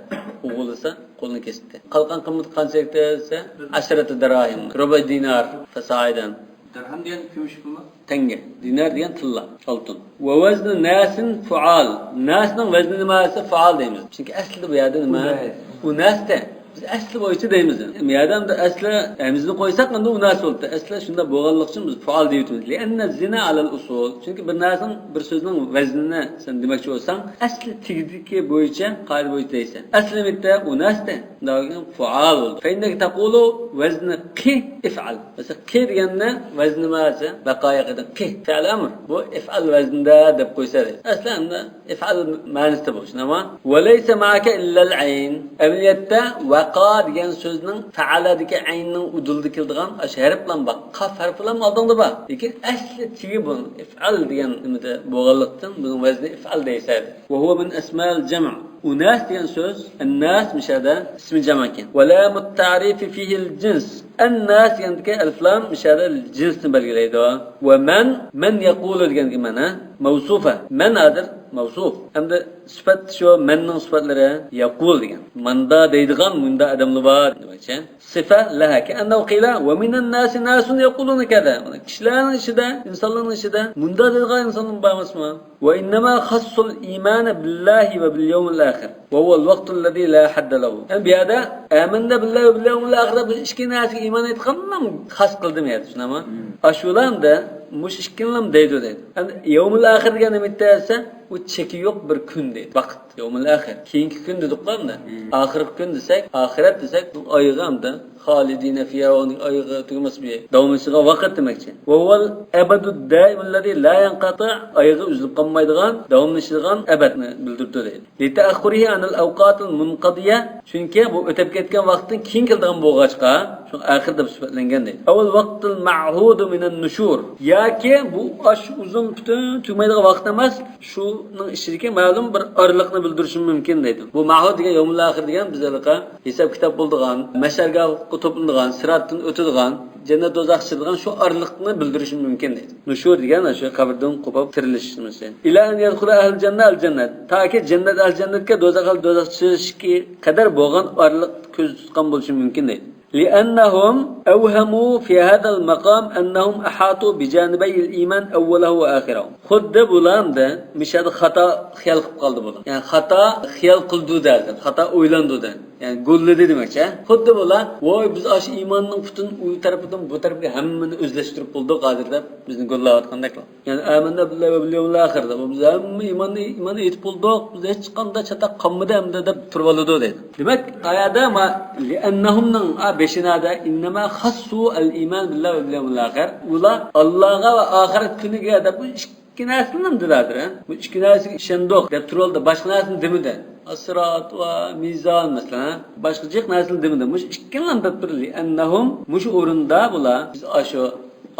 ئوغرىلىسا قولىنى كېسىتتى. قالقان قىممىتى قانچىلىكتە دېسە، عشرة دراهم، ربع دينار فصاعدا. دىرھەم دېگەن كۈمۈش پۇلمۇ؟ تەڭگە. دىنار دېگەن تىللا، ئالتۇن. ووزن ناس فعال. ناسنىڭ ۋەزنى نېمە دېسە، فعال دەيمىز. چۈنكى ئەسلىدە بۇ يەردە نېمە؟ ئۇناس. ئۇناستە. بىز ئەسلى بويىچە دەيمىز. يەردە ئەسلى ھەمزىنى قويساق، ئەمدى ئۇناس بولدى. ئەسلى شۇنداق بولغانلىقى ئۈچۈن بىز فۇئال دەيۋېتىمىز. لأن الزنا على الأصول. چۈنكى بىر نەرسىنىڭ، بىر سۆزنىڭ ۋەزنىنى سەن دېمەكچى بولساڭ، ئەسلى تېگىدىكى بويىچە، قائىدە بويىچە دەيسەن. ئەسلى مىتتە ئۇناس دە، ئۇنداق كېيىن فۇئال بولدى. فإنك تقول وزن قي افعل. مەسىلەن، قى دېگەننى ۋەزنى نېمە دېسە، بەقايا قىدىن قى، فېئىل ئەمر. بۇ ئىفئال ۋەزنىدە دەپ قويسا دەيدۇ. ئەسلى ئەمدى ئىفئال مەنىسىدە بولۇشىنى، ئەمما وليس معك إلا العين. ئەمەلىيەتتە ۋەقا دېگەن سۆزنىڭ فەئەلەدىكى ئەيننىڭ ئۇدۇلىدا كېلىدىغان ئاشۇ ھەرپلەم بار. قاف ھەرپلەم ئالدىڭدا بار. لېكىن ئەسلى تېگى بۇ ئىفئال دېگەن نېمىدە بولغانلىقتىن، بۇنىڭ ۋەزنى ئىفئال دەيسە. وهو من أسماء الجمع. ئۇناس دېگەن سۆز، ئەنناس مىشەدە ئىسمى جەمع ئىكەن. ۋە لامۇت تەرىفى فىھىل جىنس. ئەنناس دېگەندىكى ئەلىفلام مىشەدە جىنسنى بەلگىلەيدۇ. ۋە مەن، مەن يەقۇلۇ دېگەنگە مەنە مەۋسۇفە. مەن ھازىر مەۋسۇف. ئەمدى سۈپەت شۇ، مەننىڭ سۈپەتلىرى يەقۇل دېگەن. ماندا دەيدىغان مۇندا ئادەملەر بار دېمەكچى. سىفە لەھە. كەئەننەھۇ قىلە، ۋە مىنەن ناسى ناسۇن يەقۇلۇنە كەزا. مانا كىشىلەرنىڭ ئىچىدە، ئىنسانلارنىڭ ئىچىدە مۇندا دەيدىغان ئىنسانلار بار ئەمەسمۇ؟ ۋە ئىننەما خەسسۇل ئىمانە بىللاھى ۋە بىل يەۋمىل ئاخىر. ۋە ھۇۋەل ۋەقتۇل لەزى لا ھەددە لەھۇ. يەنى بۇ يەردە ئامەننە بىللاھى ۋە بىل يەۋمىل ئاخىر دەپ بۇ ئىككى نەرسىگە ئىمان ئېيتقاننى خاس قىلدىم يەردە، چۈشىنەما؟ مم. ئاشۇلاردا مۇشۇ ئىككىنىلام دەيدۇ دەيدۇ. يەنى يەۋمىل ئاخىر دېگەن نېمە دېسە، ئۇ چېكى يوق بىر كۈن دەيدۇ. ۋاقىت. يەۋمىل ئاخىر. كېيىنكى كۈن دېدۇقلا ئەمدى. مم. ئاخىرقى كۈن دېسەك، ئاخىرەت دېسەك، بۇ ئايىغى ئەمدى خالىدىنە فىھا، ئۇنىڭ ئايىغى تۈگىمەس بىر داۋاملىشىدىغان ۋاقىت دېمەكچى. ۋە ھۇۋەل ئەبەدۇد دائىمۇللەزى لا يەنقەتىئ، ئايىغى ئۈزۈلۈپ قالمايدىغان، داۋاملىشىدىغان ئەبەدنى بىلدۈرىدۇ دەيدۇ. لىتەئەخخۇرىھى ئەنىل ئەۋقاتىل مۇنقەزىيە، چۈنكى بۇ ئۆتۈپ كەتكەن ۋاقىتتىن كېيىن كېلىدىغان بولغاچقا، شۇڭا ئاخىر دەپ سۈپەتلەنگەن دەيدۇ. ئەۋەل ۋاقتىل مەھۇدۇ مىنەن نۇشۇر، ياكى بۇ ئاشۇ ئۇزۇن پۈتۈن تۈگىمەيدىغان ۋاقىت ئەمەس، شۇنىڭ ئىچىدىكى مەلۇم بىر ئارىلىقنى بىلدۈرۈشى مۇمكىن دەيدۇ. بۇ مەھۇد دېگەن يەۋمۇل ئاخىر دېگەن بىز ھېلىقى ھېساب كىتاب بولىدىغان، مەھشەرگاھقا توپلىنىدىغان، سىراتتىن ئۆتىدىغان، جەننەت دوزاخقا چىقىدىغان شۇ ئارىلىقنى بىلدۈرۈشى مۇمكىن دەيدۇ. نۇشۇر دېگەن شۇ قەبرىدىن قوپۇپ تىرىلىش نېمىسى. ئىلە ئەن يەدخۇلە ئەھلىل جەننە ئەل جەننەت. تاكى جەننەت ئەھلى جەننەتكە، دوزاخ ئەھلى دوزاخقا چىقىشقا قەدەر بولغان ئارىلىق كۆزدە تۇتقان بولۇشى مۇمكىن دەيدۇ. لأنهم أوهموا في هذا المقام أنهم أحاطوا بجانبي الإيمان أوله وآخره. خۇددى بۇلار ئەمدى مىشەدە خاتا خىيال قىلىپ قالدى بۇلار. يەنى خاتا خىيال قىلدى دەيدۇ، خاتا ئويلاندى دەيدۇ. يەنى گوللىدى دېمەكچى. خۇددى بۇلار، ۋاي، بىز ئاشۇ ئىماننىڭ پۈتۈن ئۇ تەرىپىدىن بۇ تەرەپكە ھەممىنى ئۆزلەشتۈرۈپ بولدۇق ھازىر دەپ بىزنى گوللاۋاتقاندەكلا. يەنى ئامەننا بىللاھى ۋە بىل يەۋمىل ئاخىر دەپ، بىز ھەممە ئىماننى، ئىماننى ئېيتىپ بولدۇق، بىز ھېچقانداق چاتاق قالمىدى ئەمدى دەپ تۇرۇۋالىدۇ دەيدۇ. دېمەك، ئايەتتە ما لىئەننەھۇمنىڭ، ئا، بېشىنادا ئىننەما خەسسۇ ئەل ئىمان بىللاھى ۋە بىل يەۋمىل ئاخىر. ئۇلار ئاللاغا ۋە ئاخىرەت كۈنىگە دەپ بۇ ئىككى نەرسىنى دېدى ھازىر، ھە؟ بۇ ئىككى نەرسىگە ئىشەندۇق دەپ تۇرۇۋالدى، باشقا نەرسىنى دېمىدى. ئەسسىرات ۋە مىزان مەسىلەن، ھە؟ باشقا جىق نەرسىنى دېمىدى. مۇشۇ ئىككىنىلا دەپ تۇردى. لىئەننەھۇم، مۇشۇ ئورۇندا بۇلار بىز ئاشۇ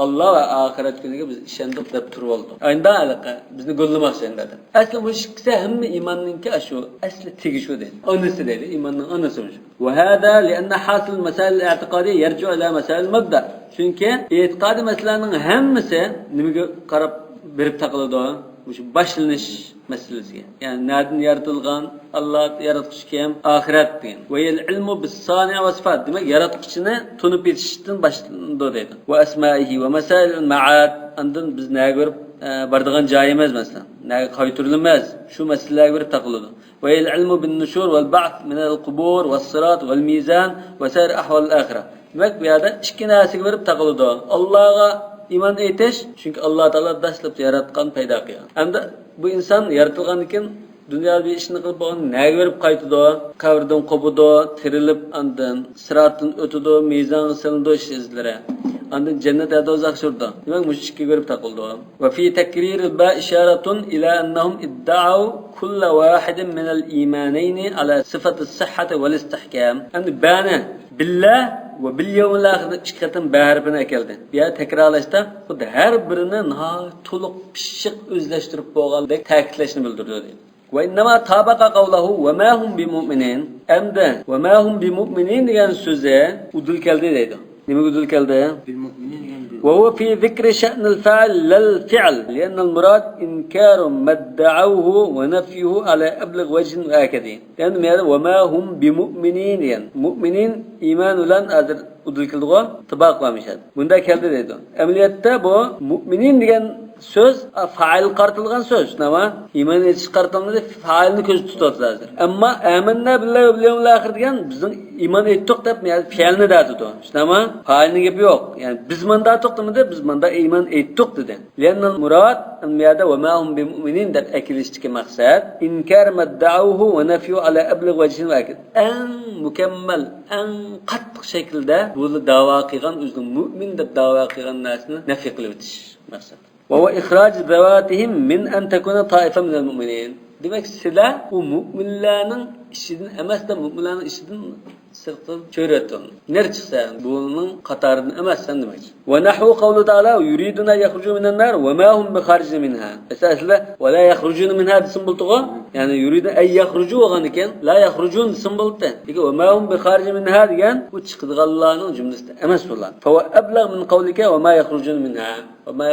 ئاللا ۋە ئاخىرەت كۈنىگە بىز ئىشەندۇق دەپ تۇرۇۋالدۇق. ئەمدى ھېلىقى بىزنى گوللىماقچى ئەمدى. ئەسلى مۇشۇ ئىككىسى ھەممە ئىماننىڭكى ئاشۇ ئەسلى تېگى شۇ دەيدۇ. ئانىسى دەيدۇ، ئىماننىڭ ئانىسى مۇشۇ. وهذا لأن حاصل المسائل الاعتقادية يرجع إلى مسائل المبدأ. چۈنكى ئېتىقادىي مەسىلىلەرنىڭ ھەممىسى نېمىگە قاراپ بېرىپ تاقىلىدۇ؟ مۇشۇ باشلىنىش مەسىلىسىگە. يەنى نەدىن يارىتىلغان، ئاللا ياراتقۇچى كىم، ئاخىرەت دېگەن. وهي العلم بالصانع والصفات. دېمەك، ياراتقۇچىنى تونۇپ يېتىشتىن باشلىنىدۇ دەيدۇ. وأسمائه ومسائل المعاد. ئاندىن بىز نەگە بېرىپ، ئە، بارىدىغان جايىمىز، مەسىلەن، نەگە قايتۇرۇلىمىز، شۇ مەسىلىلەرگە بېرىپ تاقىلىدۇ. وهي العلم بالنشور والبعث من القبور والصراط والميزان وسائر أحوال الآخرة. دېمەك، بۇ يەردە ئىككى نەرسىگە بېرىپ تاقىلىدۇ. ئاللاغا ئىمان ئېيتىش، چۈنكى ئاللا تائالا دەسلەپتە ياراتقان، پەيدا قىلغان. ئەمدى بۇ ئىنسان يارىتىلغاندىن كېيىن دۇنيادا بىر ئىشنى قىلىپ بولغان، نەگە بېرىپ قايتىدۇ؟ قەبرىدىن قوپىدۇ، تىرىلىپ، ئاندىن سىراتتىن ئۆتىدۇ، مىزانغا سېلىنىدۇ ئىش ئىزلىرى. ئاندىن جەننەت يا دوزاخ شۇردا. دېمەك، مۇشۇ ئىككىگە بېرىپ تاقىلىدۇ. وفي تكرير الباء إشارة إلى أنهم ادعوا كل واحد من الإيمانين على صفة الصحة والاستحكام. ئەمدى بەنى بىللە ۋە بىل يەۋمىل ئاخىر دەپ ئىككى قېتىم بە ھەرپىنى ئەكەلدى. بۇ يەردە تەكرارلاشتا خۇددى ھەر بىرىنى ناھايىتى تولۇق، پىششىق ئۆزلەشتۈرۈپ بولغاندەك تەكىتلەشنى بىلدۈرىدۇ دەيدۇ. وإنما طابق قوله وما هم بمؤمنين. ئەمدى وما هم بمؤمنين دېگەن سۆزى ئۇدۇل كەلدى دەيدۇ. نېمىگە ئۇدۇل كەلدى؟ بىل مۇئمىنىن دېگەن بىل. وهو في ذكر شأن الفاعل لا الفعل، لأن المراد إنكار ما ادعوه ونفيه على أبلغ وجه وأكد. يەنى مۇ يەردە وما هم بمؤمنين دېگەن. مۇئمىنىن ئىمان بىلەن ھازىر ئۇدۇل كېلىدىغۇ، تىباق بار مۇشۇ يەردە. بۇندا كەلدى دەيدۇ. ئەمەلىيەتتە بۇ مۇئمىنىن دېگەن سۆز، ئا، فائىلغا قارىتىلغان سۆز، شۇنداقمۇ؟ ئىمان ئېيتىشقا قارىتىلمىدى، فائىلنى كۆزدە تۇتۇۋاتىدۇ ھازىر. ئەمما ئامەننا بالله واليوم الآخر دېگەن بىزنىڭ ئىمان ئېيتتۇق دەپ، يەنى پېئىلنى دەتىدۇ. شۇنداقمۇ؟ فائىلنىڭ گېپى يوق. يەنى بىز ماندا توختىمىدى، بىز ماندا ئىمان ئېيتتۇق دېدى. لأن المراد، بۇ يەردە وما هم بمؤمنين دەپ ئەكېلىشتىكى مەقسەت، إنكار ما ادعوه ونفيه على أبلغ وجه وأكد. ئەڭ مۇكەممەل، ئەڭ قاتتىق شەكىلدە بۇ دەۋا قىلغان، ئۆزىنىڭ مۇئمىن دەپ دەۋا قىلغان نەرسىنى نەفى قىلىۋېتىش مەقسەت. وهو إخراج ذواتهم من أن تكون طائفة من المؤمنين. دېمەك، سىلەر ئۇ مۇئمىنلەرنىڭ ئىچىدىن ئەمەس، مۇئمىنلەرنىڭ ئىچىدىن سىرتقا چۆرۈۋەتتىڭ. نەرە چىقسا، بۇنىڭ قاتارىدىن ئەمەسسەن دېمەكچى. ونحو قوله تعالى يريدون أن يخرجوا من النار وما هم بخارجين منها. مەسىلەن، ئەسلىدە ولا يخرجون منها دېسىمۇ بولىدىغۇ. يەنى يريدون أن يخرجوا بولغاندىكىن لا يخرجون دېسىمۇ بولاتتى. لېكىن وما هم بخارجين منها دېگەن، ئۇ چىقىدىغانلارنىڭ جۈملىسىدە ئەمەس بۇلار. فهو أبلغ من قولك وما يخرجون منها. ئۇنى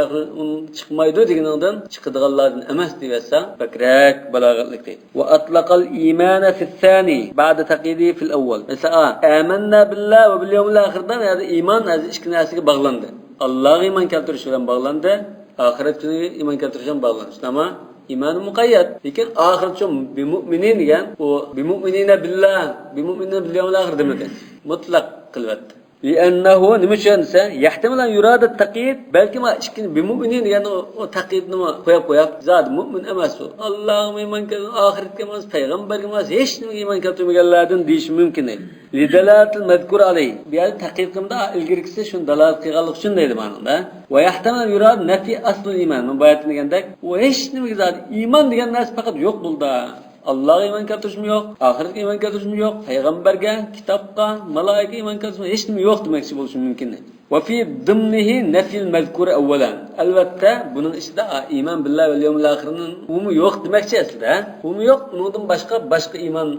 چىقمايدۇ دېگىنىڭدىن چىقىدىغانلاردىن ئەمەس دېيىۋەتسەڭ بەكرەك بالاغەتلىك دەيدۇ. وأطلق الإيمان في الثاني بعد تقييده في الأول. مەسىلەن، ئا، آمنا بالله وباليوم الآخر دە، يەنى ئىمان ھازىر ئىككى نەرسىگە باغلاندى. ئاللاغا ئىمان كەلتۈرۈش بىلەن باغلاندى، ئاخىرەت كۈنىگە ئىمان كەلتۈرۈش بىلەن باغلاندى. ئەمما ئىمان مۇقەييەت. لېكىن ئاخىرىچۇ بمؤمنين دېگەن، ئۇ بمؤمنين بالله، بمؤمنين باليوم الآخر دېمىدى. مۇتلەق قىلىۋەتتى. لأنه، نېمە ئۈچۈن دېسە، يحتمل أن يراد التقييد، بەلكىم ئىككىنچى بمؤمنين دېگەن ئۇ، ئۇ تەقيىدنىمۇ قويۇپ قويۇپ، زادى مۇئمىن ئەمەس ئۇ. ئاللاغا ئىمان كەلتۈرگەن، ئاخىرەتكە ئەمەس، پەيغەمبەرگە ئەمەس، ھېچنېمىگە ئىمان كەلتۈرمىگەنلەردىن دېيىشى مۇمكىن ئىدى. لدلالة المذكور عليه. بۇ يەردە تەقيىد قىلمىدى، ئىلگىرىكىسى شۇنى دالالەت قىلغانلىقى ئۈچۈن دەيدۇ مانىڭدا. ويحتمل أن يراد نفي أصل الإيمان. مەن باياتىن دېگەندەك، ئۇ ھېچنېمىگە زادى ئىمان دېگەن نەرسە پەقەت يوق بولدى. ئاللاغا ئىمان كەلتۈرۈشمۇ يوق، ئاخىرەتكە ئىمان كەلتۈرۈشمۇ يوق، پەيغەمبەرگە، كىتابقا، مالائىكىگە ئىمان كەلتۈرۈشمۇ، ھېچنېمە يوق دېمەكچى بولۇشى مۇمكىن. وفي ضمنه نفي المذكور أولا. ئەلۋەتتە، بۇنىڭ ئىچىدە ئا، ئىمان بالله واليوم الآخرنىڭ ئۇمۇ يوق دېمەكچى ئەسلىدە. ئۇمۇ يوق، ئۇنىڭدىن باشقا، باشقا ئىمان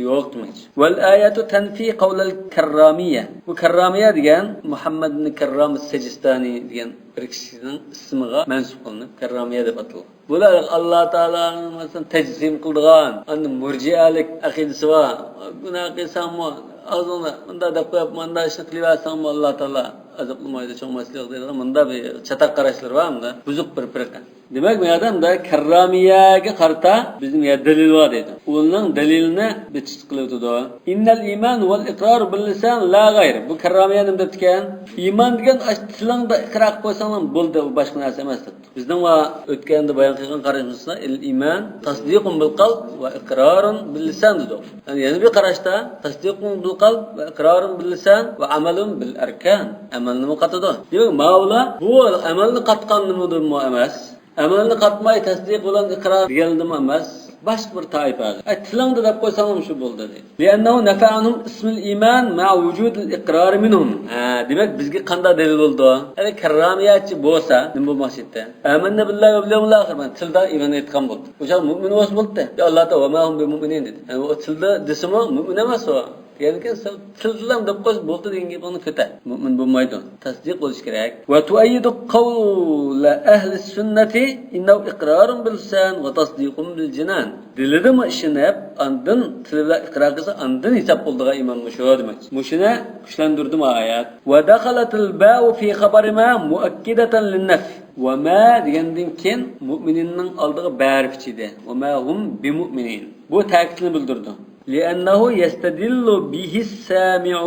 يوق دېمەكچى. والآية تنفي قول الكرامية. بۇ كەررامىيە دېگەن مۇھەممەد ئىبن كەررام سىجىستانى دېگەن بىر كىشىنىڭ ئىسمىغا مەنسۇپ قىلىنىپ، كەررامىيە دەپ ئاتىلغان. بۇلار ئاللا تائالانى، مەسىلەن، تەجسىم قىلىدىغان، ئاندىن مۇرجىئەلىك ئەقىدىسى بار. گۇناھ قىلساڭمۇ، ئاغزىڭدا مۇنداق دەپ قويۇپ، مۇنداق ئىشنى قىلىۋەرسەڭمۇ، ئاللا تائالا ئازابلىمايدۇ، چوڭ مەسىلە يوق دەيدىغان مۇنداق بىر چاتاق قاراشلىرى بار، مۇنداق بۇزۇق بىر پىرقە. دېمەك، بۇ يەردە مۇنداق كەررامىيەگە قارىتا بىزنىڭ يەردە دەلىل بار دەيدۇ. ئۇنىڭ دەلىلىنى بىر چىقىش قىلىۋېتىدۇ. إن الإيمان هو الإقرار باللسان لا غير. بۇ كەررامىيە نېمە دەپتىكەن؟ ئىمان دېگەن ئاشۇ تىلىڭدا ئىقرار قىلىپ قويساڭلا بولدى، ئۇ باشقا نەرسە ئەمەس دەپتۇ. بىزنىڭ ۋە ئۆتكەندە بايان قىلغان قارىشىمىزدا، الإيمان تصديق بالقلب وإقرار باللسان دېدۇق. يەنى يەنە بىر قاراشتا، تصديق بالقلب وإقرار باللسان وعمل بالأركان. ئەمەلنىمۇ قاتىدۇ. دېمەك، ماۋۇلار بۇ ئەمەلنى قاتقان نېمىدۇرمۇ ئەمەس. ئەمەلنى قاتماي، تەسدىق بىلەن ئىقرار دېگەنلىرىمۇ ئەمەس. باشقا بىر تائىپە. ئە، تىلىڭدا دەپ قويساڭلام شۇ بولدى، دېدى. لأنه نفى عنهم اسم الإيمان مع وجود الإقرار منهم. ھە، دېمەك، بىزگە قانداق دەلىل بولىدۇ؟ ئەگەر كەررامىيەتچى بولسا، نېمە بولماقچى ئىدى؟ آمنا بالله واليوم الآخر، مانا تىلدا ئىمان ئېيتقان بولدى. ئۇ چاغ مۇئمىن بولسا بولدى. يا ئاللا تائالا، وما هم بمؤمنين دېدى. يەنى ئۇ تىلدا دېسىمۇ، مۇئمىن ئەمەس ئۇ. دېگەنكەن، سەن تىلدىلام دەپ قويسا بولدى دېگەن گېپىڭنى كۆتەر. مۇئمىن بولمايدۇ. تەسدىق بولۇش كېرەك. وتؤيد قول أهل السنة إنه إقرار باللسان وتصديق بالجنان. دىلىدىمۇ ئىشىنىپ، ئاندىن تىلى بىلەن ئىقرار قىلسا، ئاندىن ھېساب بولىدىغان ئىمان مۇشۇ دېمەكچى. مۇشۇنى كۈچلەندۈردى مۇ ئايەت. ودخلت الباء في خبر ما مؤكدة للنفي. وما دېگەندىن كېيىن مۇئمىنىننىڭ ئالدىغا بەرىپ چىدى. وما هم بمؤمنين. بۇ تەكىتنى بىلدۈرىدۇ. لأنه يستدل به السامع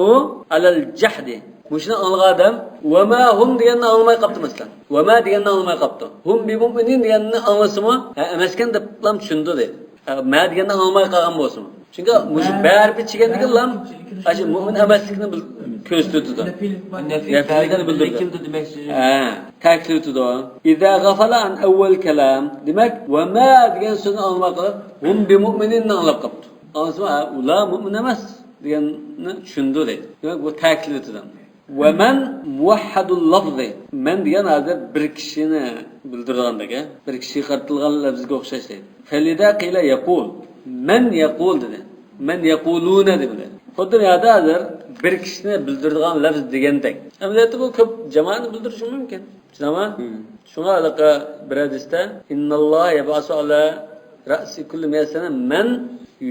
على الجحد. مۇشۇنى ئاڭلىغان ئادەم، وما هم دېگەننى ئاڭلىماي قاپتۇ، مەسىلەن. وما دېگەننى ئاڭلىماي قاپتۇ. هم بمؤمنين دېگەننى ئاڭلىسىمۇ، ھە، ئەمەسكەن دەپلام چۈشىنىدۇ دەيدۇ. ھە، ما دېگەننى ئاڭلىماي قالغان بولسىمۇ. چۈنكى مۇشۇ بەرىپ چىگەندىكىنلام، ئاشۇ مۇئمىن ئەمەسلىكنى بىل-، كۆرسىتىۋېتىدۇ. نەپىي، نەپىي، نەپىي بىلدۈرىدۇ. لېكىن دېمەكچى. ھە، تەكىتلىۋېتىدۇ. إذا غفل عن أول الكلام. دېمەك، وما دېگەن سۆزنى ئاڭلىماي قېلىپ، هم بمؤمنين نى ئاڭلاپ قاپتۇ. ئاڭلىسىمۇ، ھە، ئۇلار مۇئمىن ئەمەس دېگەننى چۈشىنىدۇ دەيدۇ. دېمەك، بۇ تەكىتلىۋېتىدۇ. ومن موحد اللفظ. مەن دېگەن ھازىر بىر كىشىنى بىلدۈرىدىغاندەك، ھە؟ بىر كىشىگە قارىتىلغان لەپزگە ئوخشاش دەيدۇ. فلذا قيل يقول. مەن يقول دېدى. مەن يقولون دېمىدى. خۇددى بۇ يەردە ھازىر بىر كىشىنى بىلدۈرىدىغان لەپز دېگەندەك. ئەمەلىيەتتە بۇ كۆپ جامائەتنى بىلدۈرۈشى مۇمكىن. چۈشىنەما؟ شۇڭا ھېلىقى بىر ھەدىستە، «إن الله يبعث على رأس كل مائة سنة من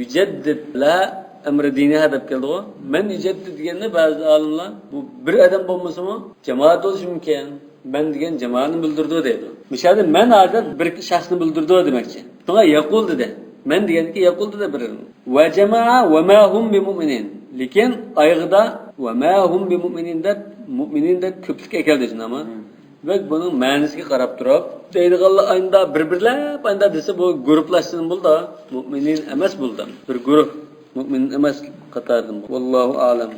يجدد لها أمر دينها» دەپ كەلدىغۇ. «من يجدد» دېگەندە بەزى ئالىملار، بۇ بىر ئادەم بولمىسىمۇ، جامائەت بولۇشى مۇمكىن. «مەن» دېگەن جامائەتنى بىلدۈرىدۇ دەيدۇ. مۇشۇ يەردە «مەن» ھازىر بىر شەخسنى بىلدۈرىدۇ دېمەكچى. شۇڭا «يقول» دېدى. «مەن» دېگەندىكى «يقول» دېدى بىر. «وجمع وما هم بمؤمنين». لېكىن ئايىغىدا «وما هم بمؤمنين» دەپ، «مۇئمىنىن» دەپ كۆپلۈك ئەكەلدى، شۇنداقمۇ؟ دېمەك، بۇنىڭ مەنىسىگە قاراپ تۇرۇپ، دەيدىغانلار ئاينىدا بىر-بىرلەپ ئاينىدا دېسە، بۇ گۇرۇپلاشسىمۇ بولىدۇ. مۇئمىنىن ئەمەس بولىدۇ. بىر گۇرۇپ مۇئمىنىن ئەمەس قاتارىدىن. ۋاللاھۇ ئەلەم.